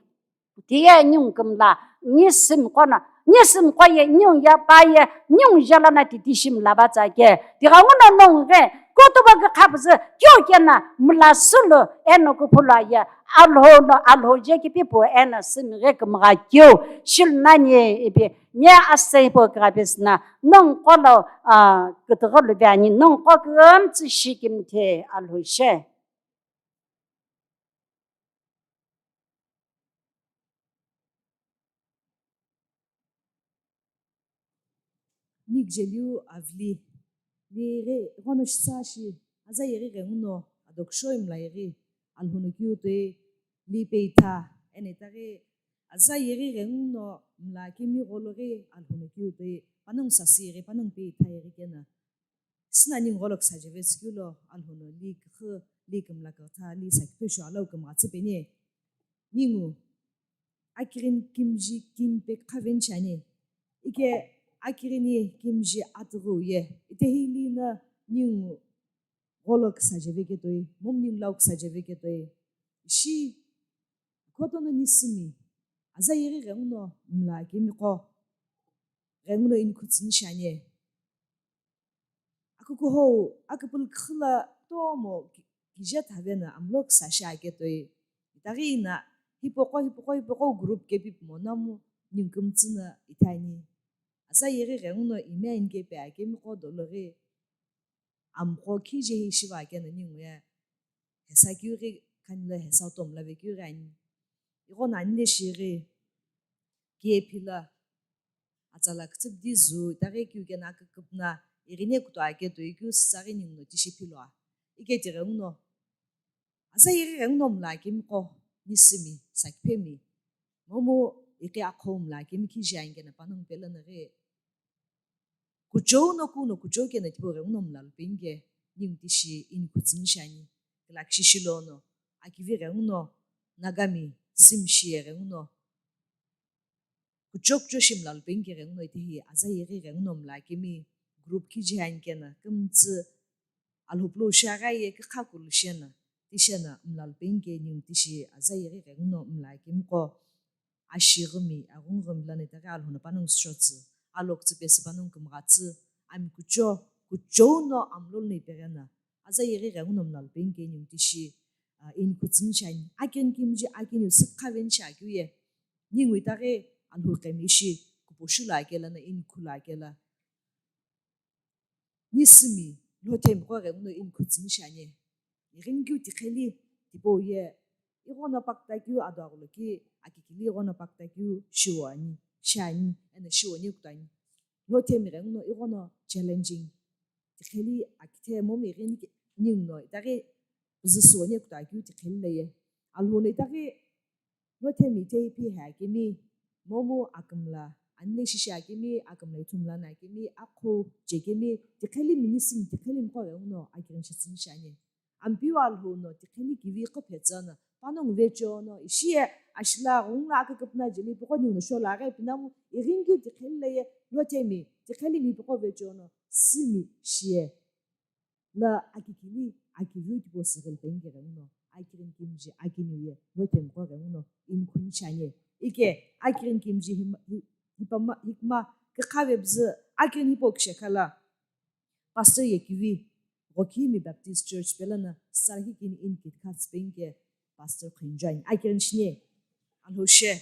Tiye niu kümla, ni simqo no, ni simqo ye, niu ye pa ye, niu jela no titi shi mla va tsa ke. Tighenguno nongu ghi, kutubo kükha püzü, keu keno, mla sulu, eno kuphu lo ye, Alhou no, Alhou je kipipu, eno sümghi kümgha keu, shilu nani ipi, nye asütsa hipau kha pesü no, nongu qo lo, ah, kütüghü luve ani, nongu qo kumtsü shi kimthe Alhou she. Nikjeliu avili, ni ghi ighono shitsa shi, aza yeghi ghenguno, adoksho imla yeghi, Alhou no keu toi, li peitha, Eno itaghi aza yeghi ghenguno mla kemi gholo ghi Alhou no keu toi panongu sasü yeghi, panongu pe itha yeghi keno, süna ningu gholo küsaje vetsü keu lo Alhou no li küxü, li kümla kütha, li sakipeshu alau kümgha tsüpeni. Ningu akighini kimiji kini pe kükhaveni shiani. Ike akighini kimiji atüghüu ye. Ite hili no ningu gholo küsaje veketoi, momu ningu lau küsaje veketoi. Ishi khotono nisümi aza yeghi ghenguno mla kemiqo ghenguno inikhutsüni shiani. Akukuhou, akupulu küxüla tomo ki-, kije thavena amlo küsa shiaketoi. Itaghi ina hipaqo, hipaqo, hipaqo group kepi pimonamu ningu kümtsü no ithani. Aza yeghi ghenguno ime inike pe akemiqo dolo ghi amqo kije hi shiva keno ningu ye hesa keu ghi khani lo hesa tomla ve keu ghi ani. Ighono ani le shighi kiye phila atsala kütsüpüdi zu itaghi keu keno aküküpüna ighine kutoa ketoi keu sütsaghi ningu no tishi philua. Ike tighenguno aza yeghi ghenguno mla kemiqo nisümi, sakiphemi, momu iqi aqhou mla kemi kije ani keno panongu pe lono ghi kuchou no kuno kuchou keno tipau ghenguno mla lupeni ke ningu tishi inikhutsüni shiani. Kila kishi shilono akivi ghenguno Nagami sümshi ye ghenguno kuchou kuchou shi mla lupeni ke ghenguno itehi aza yeghi ghenguno mla kemi group kije ani keno kümtsü Alhou pulou shiaghi ye kükha kulu sheno, tisheno mla lupeni ke ningu tishi aza yeghi ghenguno mla kemiqo ashighimi, aghunghimi lono itaghi Alhou no panongu süshotsü, alo kütsü pesü panongu kümghatsü, ami kuchou, kuchou no amlo lono ipegheno, aza yeghi ghenguno mla lupeni ke ningu tishi, ah, inikhutsüni shiani, akeni kimiji akeni sükhaveni shiakeu ye, ningu itaghi Alhou kemi ishi kuposhu lo akelo no inikhulu akelo. Nisümi, Lothemiqo ghenguno inikhutsüni shiani. Ighini keu tiqheli tipau ye, ighono pakta keu ado aghulo ki, akikili ighono pakta keu shiwani, shiani, eno shiwani kutoani. Lothemi ghenguno ighono challenging. Tiqheli akithe momu ighini ki, ningu no itaghi püzü shiwani kutoa keu tiqheli lo ye. Alhou no itaghi Lothemi itehi ipi akemi, momu akümla, anile shishi akemi, akümla ithumla no akemi, aqhou chekemi, tiqhelimi nisümi, tiqhelimiqo ghenguno akighini shitsüni shiani. Ampeu Alhou no tiqheli kivi qo phetsü no, panongu vecheono, ishi ye ashila ghungu aküküpüna jeli püqo ningu no sholo aghi pinamu, ighini keu tiqheli lo ye, Lothemi, tiqhelimi püqo vecheono, sümi shiye. La akikili, akiviu tipau süghili peni ke ghenguno, akighini kimiji, akiniu ye, Lothemiqo ghenguno, inikhuni shiani. Ike, akighini kimiji hima, hi-, hipama, hikma, kükhave püzü, akighini hipau kishekhala. Pastor ye kivi, Ghokimi Baptist Church pe lono, sarhi kini inikitha tsüpeni ke, Pastor Khunjuani, akighini shini, Alhou she.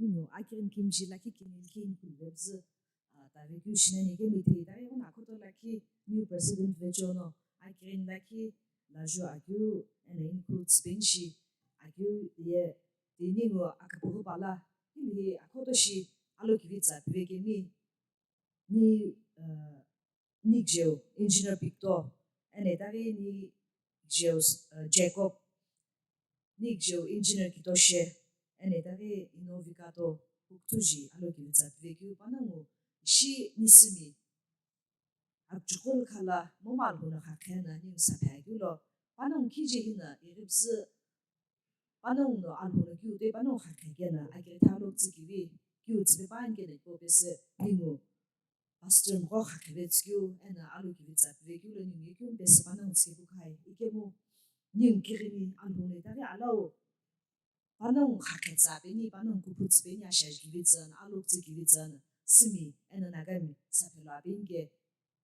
Ningu akighini kimiji lakhi kini likhi inikulu vepüzü, ah, tave keu shinani kemu ithei tave ighono akhoto lakhi new president vechono akighini lakhi laju akeu eno inikulu tsüpeni shi akeu ye tiningu akapughu pala hili akhoto shi alokivi tsa pivekemi ni, ah, Nikjeu, Engineer Victor, eno itaghi Nikjeu, uh, Jacob, Nikjeu, Engineer Kitoshe, eno itaghi Inovikato, Huktuji, alokivi tsa pivekeu panongu, ishi nisimi, akchukulu khala, momu Alhou no khaqhe na ningu saphe akeu lo, panongu kije hina, ighipüzü, panongu no Alhou no kiu toi panongu khaqhe kena, akighi tha alokivi, kiu tsüpe pa ani kena ipo pesü, ningu, Pastor mqo khaqhe vetsükeu, eno alokivi tsa pivekeu lo ningu ye kemu pesü panongu tsükepu khai, ikemu ningu kighini Alhou no itaghi alau, panongu khaqhe tsa peni, panongu kuphu tsü peni, ashaji kivi tsü, alokivi tsü, simi, eno Nagami, saphe lo apeni ke,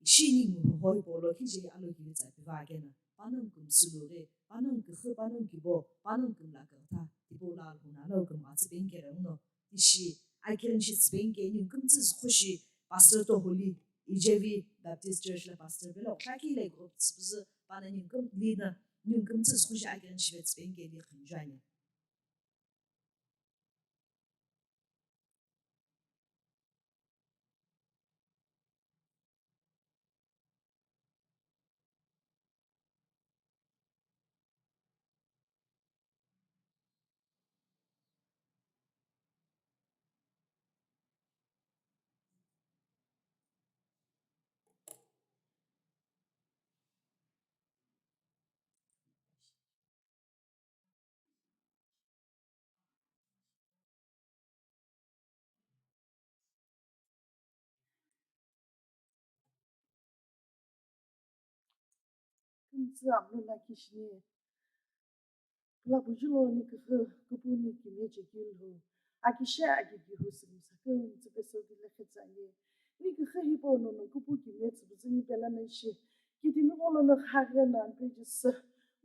ishi ningu hoho hipau lo kije alokivi tsa piva kena, panongu kümsü lughi, panongu küxü, panongu kibo, panongu kümla kürtha, tipau lo Alhou no alau kümgha tsü peni ke ghenguno, Tishi, akighini shi tsüpeni ke ningu kümtsü züxu shi, Pastor Toholi, Ijevi Baptist Church la Pastor pelo, khaki le group tsüpüzü, pana ningu küm, lina, ningu kümtsü züxu shi akighini shi ve tsüpeni ke li khunju ani. Kümtsü amlo lakhi shini. Kulabuju lo ni küxü küpü ni kimiye chekeu lo. Akishe akighi hu sümsa kümtsü pesu kile khetsü ani. Ni küxü hipau nono küpü kimiye tsüpüzü ni pela na ishi. Kitimi gholo no khaghi na Ampeu Jisü.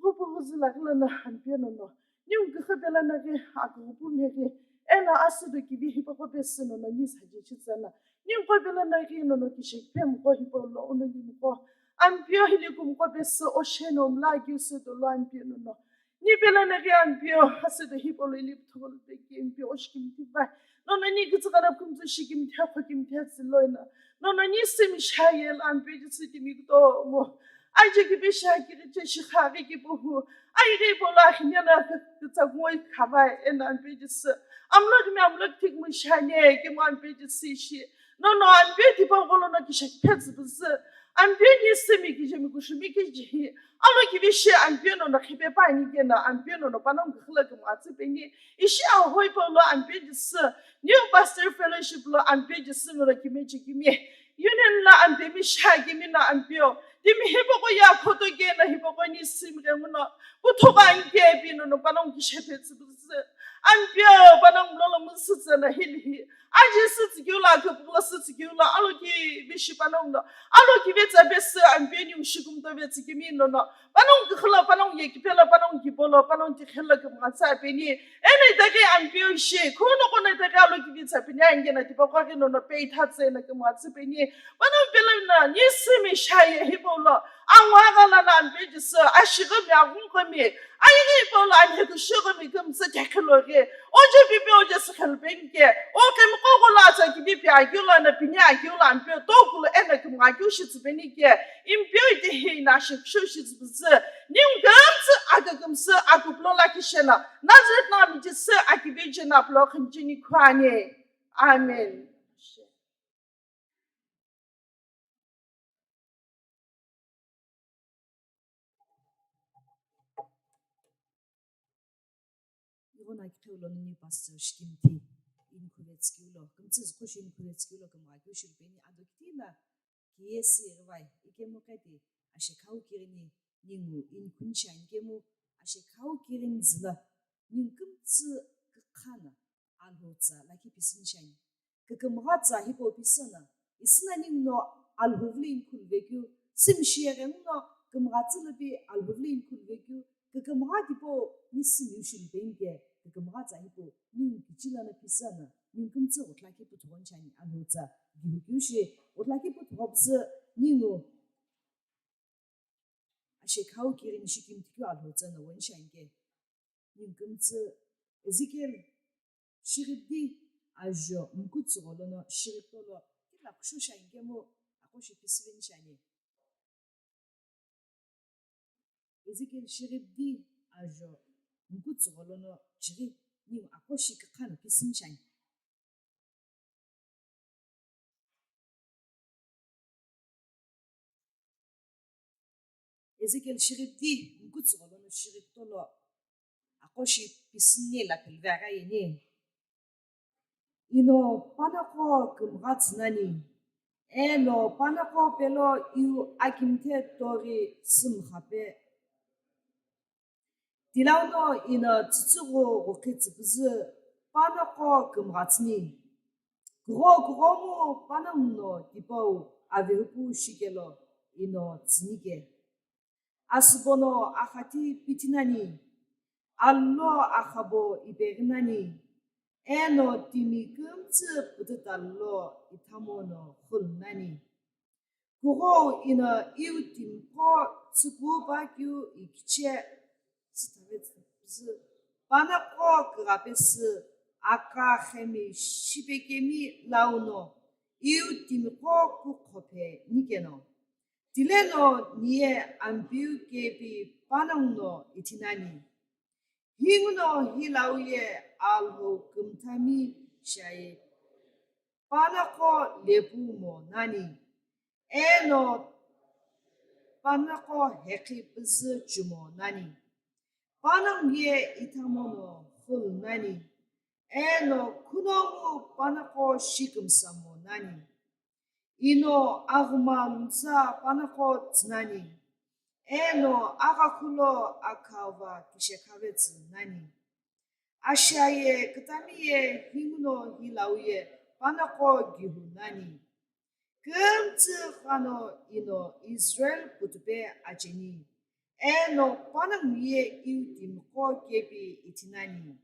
Ghupü ghüzü lakhi lono Ampeu nono. Ningu küxü pela na ghi aküghüpu mheghi. Eno asüdo kivi hipaqo pesü nono ni saje chitsana. Ningu qo pela na ghi nono kishekiphe mqo hipau lo ono ni mqo. Ampeu hili kumqo pesü osheno mla keu sü dolo Ampeu nono. Ni pela na ghi Ampeu asüdo hipau lo ili pütholo peki Ampeu oshikimthi vai. Nono ni kütsü kana kümtsü shikimthe khokimthe tsüloino. Nono ni simi shaye la Ampeu Jisü timi kutomo. Aje kipe shaki kiche shikha ghi kipuhu. Ai ghi pola hinyana kütsa ngoi khavai eno Ampeu Jisü. Amlo kimi amlo thik mu shane kemu Ampeu Jisü shi. Nono Ampeu tipau gholo no kishekiphe tsüpüzü. Ampeu ni simi kije mi kushumi kije hi. Alokivi shi Ampeu nono khipe pa ani kena Ampeu nono panongu küxü lo kümgha tsü peni. Ishi ahohipau lo Ampeu Jisü, New Pastor Fellowship lo Ampeu Jisü nono kimiye chekimi. Union lo Ampeu mi shakimi no Ampeu. Timi hipaqo ye akhoto kena hipaqo ni simi ghenguno. Puthugho ani kepi nono panongu kishephe tsüpüzü. Ampeu panongu lolo müsü tsena hili hi. Aje sütsü keu lo, aküpüghü lo sütsü keu lo, alokivi shi panongu lo. Alokivi tsa pesü Ampeu ni ushi kumto vetsü kimi nono. Panongu küxü lo, panongu yekipe lo, panongu kibo lo, panongu tikhe lo kümgha tsü peni. Eno itaghi Ampeu shi, khuno kono itaghi alokivi tsa peni, angena tipaqo ghi nono pe itha tsena kümgha tsü peni. Panongu pela na, ni simi shaye hipau lo, angwa ghala na Ampeu Jisü, ashighi mi, aghungu mi, ayeghi hipau lo, anheku shighi mi kümtsü kekhilo ghi. Oje pipe oje sükhelu peni ke, o kemiqo gholo atsa kivi pi akeu lo, na pini akeu lo, Ampeu tokulo eno kümgha keu shi tsüpeni ke. Impeu itehi na shikishu shitsüpüzü. Ningu kümtsü akükümsü akuplo lakhi shena. Nazareth nami Jisü akivi jena pulo khinchini khuani. Amen. Ighono akiqheu lono ni pastor shikimthi inikhu vetsükeu lo, kümtsü züxu shi inikhu vetsükeu lo kümgha keu shilupeni ado kitila kiyesi rivai ikemu qeti ashekhau kighini ningu inikhu nishani kemu ashekhau kighini züla ningu kümtsü kükhana Alhou tsa lakhi pisü nishani. Kükümgha tsa hipau pisü na, isü na ninguno Alhou vilo inikhu luvekeu, simi shiyeghi nguno kümgha tsü lopi Alhou vilo inikhu luvekeu, kükümgha tipau ni simi ushi lupeni ke, kükümgha tsa hipau ningu kichila na pisü na, Ningu kümtsü ghutulakhi puthugho nishani, Alhou tsa gihu keu shi ghutulakhi puthugho püzü ningu ashekhau kirini shikimthi keu Alhou tsa no wini shiani ke. Ningu kümtsü Ezekiel shighipdi ajo mkutsugho lono shighiptolo kila kusho shiani kemu aqo shi pisüveni shiani. Ezekiel shighipdi ajo mkutsugho lono chighi ningu aqo shi kükha no pisüni shiani. Ezekiel shighipdi mkutsugho lono shighiptolo aqo shi pisüni la pilive aghi ayeni. Ino panaqo kümgha tsü nani, eno panaqo pelo iu akimthe tori sümxape. Tilauno ino tsütsüghü ghukhi tsüpüzü panaqo kümgha tsüni. Kugho kughomu panongu no tipau avehupu shikelo ino tsünike. Asübo no axati pithi nani, alo axabo ipeghi nani, eno timi kümtsü pütüta lo ithamo no xulu nani. Kughou ino iu timiqo tsüpu pa keu ikiche tsütave tsüpüzü panaqo kugha pesü aka xemi shipekemi launo iu timiqo kuqhophe nikeno. Tileno niye Ampeu kepi panongu no ithi nani. Hi nguno hi lau ye Alhou kümthami shiaye panaqo lepu mo nani, eno panaqo hekhi püzü chumo nani. Panongu ye ithamo no xulu nani, eno khunomu panaqo shikümsamo nani. Ino aghuma luza panaqo tsü nani, eno aghakhulo akhava kishekhave tsü nani. Ashiaye kütami ye hi nguno hi lau ye panaqo gihu nani. Kümtsü ghano ino Israel putupe acheni, eno panongu ye iu timiqo kepi ithi nani.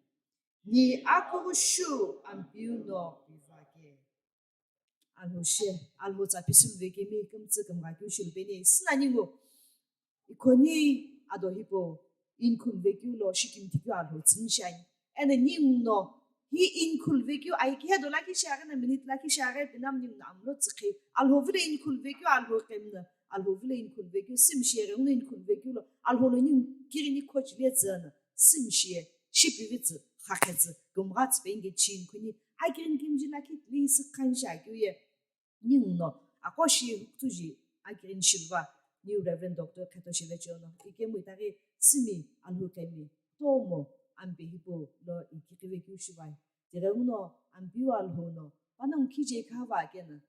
Ni akughu shu Ampeu no pivake. Alhou she, Alhou tsa pisülu vekemi kümtsü kümgha keu shilu peni, sina ningu ikhoni ado hipau inkhulu vekeu lo shikimthi keu Alhou tsüni shiani. Eno ningu no hi inkhulu vekeu aike do lakhi shiaghi na minute lakhi shiaghi pinam ningu no amlo tsükhi. Alhou vilo inkhulu vekeu Alhou kemna, Alhou vilo inkhulu vekeu simi shiaghi nguno inkhulu vekeu lo Alhou lo ningu kirini khochile tsüna. Simi shiye, shipivi tsü, xakhetsü, kümgha tsü peinike chi inkhuni, akirini kimji lakhi tili isü khan shi akeu ye. Ningu no, aqo shi hukuthuji akirini shiluva, New Reverend Doctor Kheto Shivecheo no, ikemu itaghi simi Alhou kemi, tomo, ampe hipau lo ikiqivekeu shivai. Tighenguno, Ampeu Alhou no, panongu khije ikhava akena.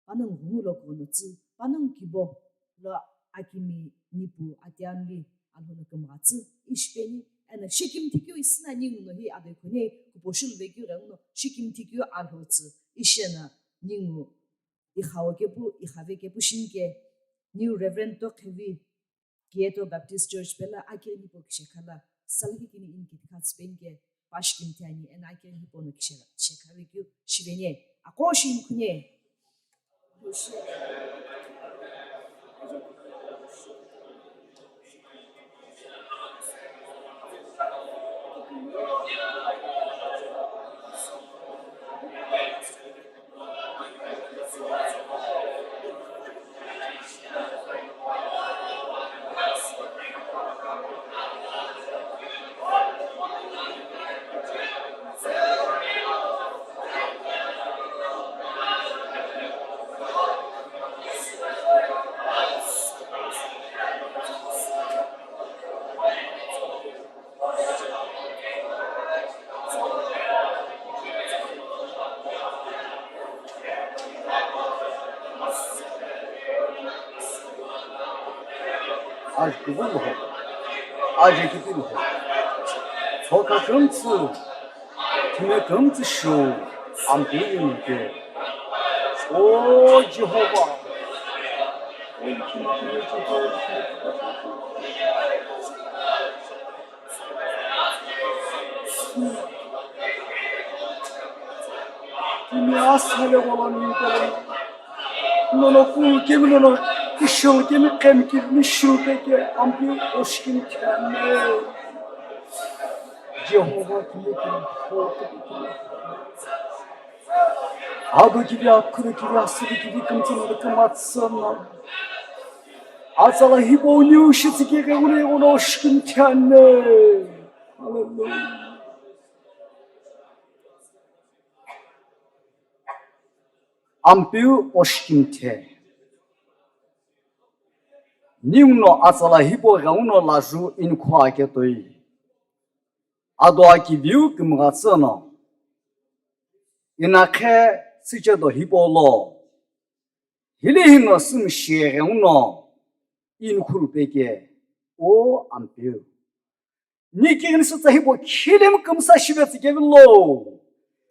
Panongu ghungu lo kugholo tsü, panongu kibo lo akimi nipu atianli Alhou no kümgha tsü ishi peni, eno shikimthi keu isina ningu no hi ado ikhoni kuposhulu vekeu ghenguno shikimthi keu Alhou tsü ishi eno ningu ikhavo kepu, ikhave kepu shinike New Reverend Tokhevi Kieto Baptist Church pelo akirini hipau kishekha lo, salakhi kini ini kitikha tsü penike, pashi kini thiani, eno akirini hipau no kishe-, kishekha vekeu shiveni, aqo shi inkhuni. Aji kubu luho, aji kipi luho, tsoka kümtsü, time kümtsü shu, ampi yunike. O Jehovah. Asale wala ni tele. Nono ku kemi nono kishil kemi kemi kemi shil peke Ampeu oshikimthe ane. Jehovah kile kile ho kile kile. Ado kivi, akhudo kivi, asudo kivi, kümtsü no kümtsü no. Atsala hipau niu shitsükighi uno oshikimthe ane. Hallelujah. Ampeu oshikimthe. Ninguno atsala hipau ghenguno laju inikhu ake toi. Ado akiviu kümgha tsü no. Inakhe tsüche do hipau lo. Hile hino sümshe ghenguno inikhulu peke. O Ampeu. Ni kighini sütsa hipau khilemu kümsa shive tsü kevilo.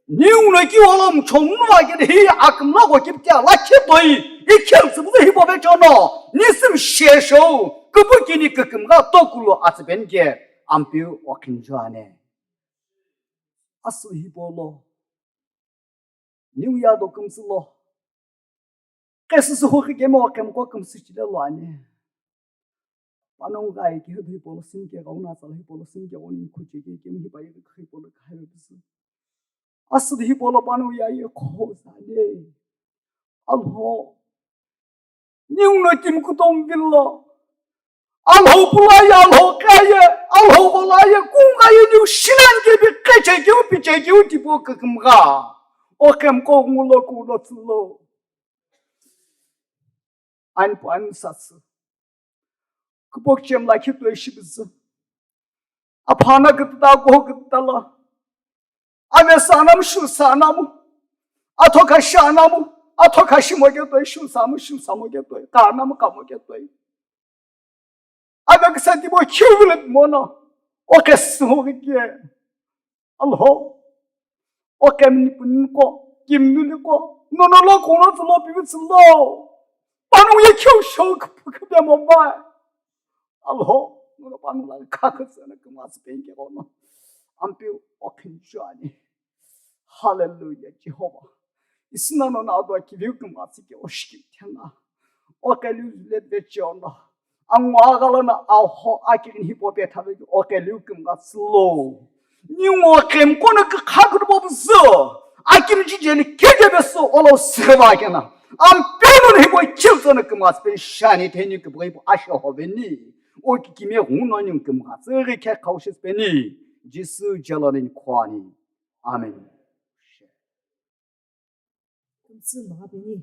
Ninguno ki olo mchomnu ake hi akümla ko kiptia la khitoi. Ikhel tsübüzü hipau vechono. Ni sümshe shou. Küpükini kükümgha tokulo atsüpen ke. Ampeu okhinju ane. Asü hipau lo. Niu yado kümsü lo. Qesüsü huxi kemi oqhemqo kümsü chile lo ani. Panongu ghi kehüdü hipau lo sünike ghenguno atsala hipau lo sünike ghenguno inikhu cheke kemi hipa yeghi hipau lo kahaive püsü. Asüdü hipau lo panongu yaye khozale. Alhou. Ninguno timi kutomo vilo. Alhou pulaye, Alhou khaye, Alhou gholaye, kunghaye niu shilan kevi qheche keu piche keu tipau kükümgha. Oqhemqo ngulo kulo tsülo. Ani pu ani sasü. Küpokchemi lakhi toi shibizü. Aphana kütüta, kuho kütüta lo. Ave sanamu, shu sanamu. Atho khashi anamu. Atho khashi mo ke toi, shu samu, shu samu ke toi. Kanamu kamo ke toi. Ave kisa tibo khiu vile mono. Oke suho ke. Alhou. Oke mni punko. Kimnu liko. Nono lo kono tulo pivi tulo. Panu ye khiu shou kpu kpu mo bai. Alhou, nono panu la kha kha tsana kümgha tsü penke kono. Ampeu okhinju ani. Hallelujah, Jehovah. Isina nono ado akiviu kümgha tsü ke oshikimthe na. Oqheliu le veche ono. Angu aghalano aho akighini hipau petha veke oqheliu kümgha tsülo. Ningu oqhemqo no kükha kuthubo püzü. Akimchi jeli kije pesü olo sürüva kena. Ampeu no hipau khiltsono kümgha tsü pen shani theni küpüghi pu asho hoveni. O kikimiye ghuno ningu kümgha tsü ghi khe khaushi tsü peni. Jisü jelo ninikhu ani. Amen. Kümtsü mha peni.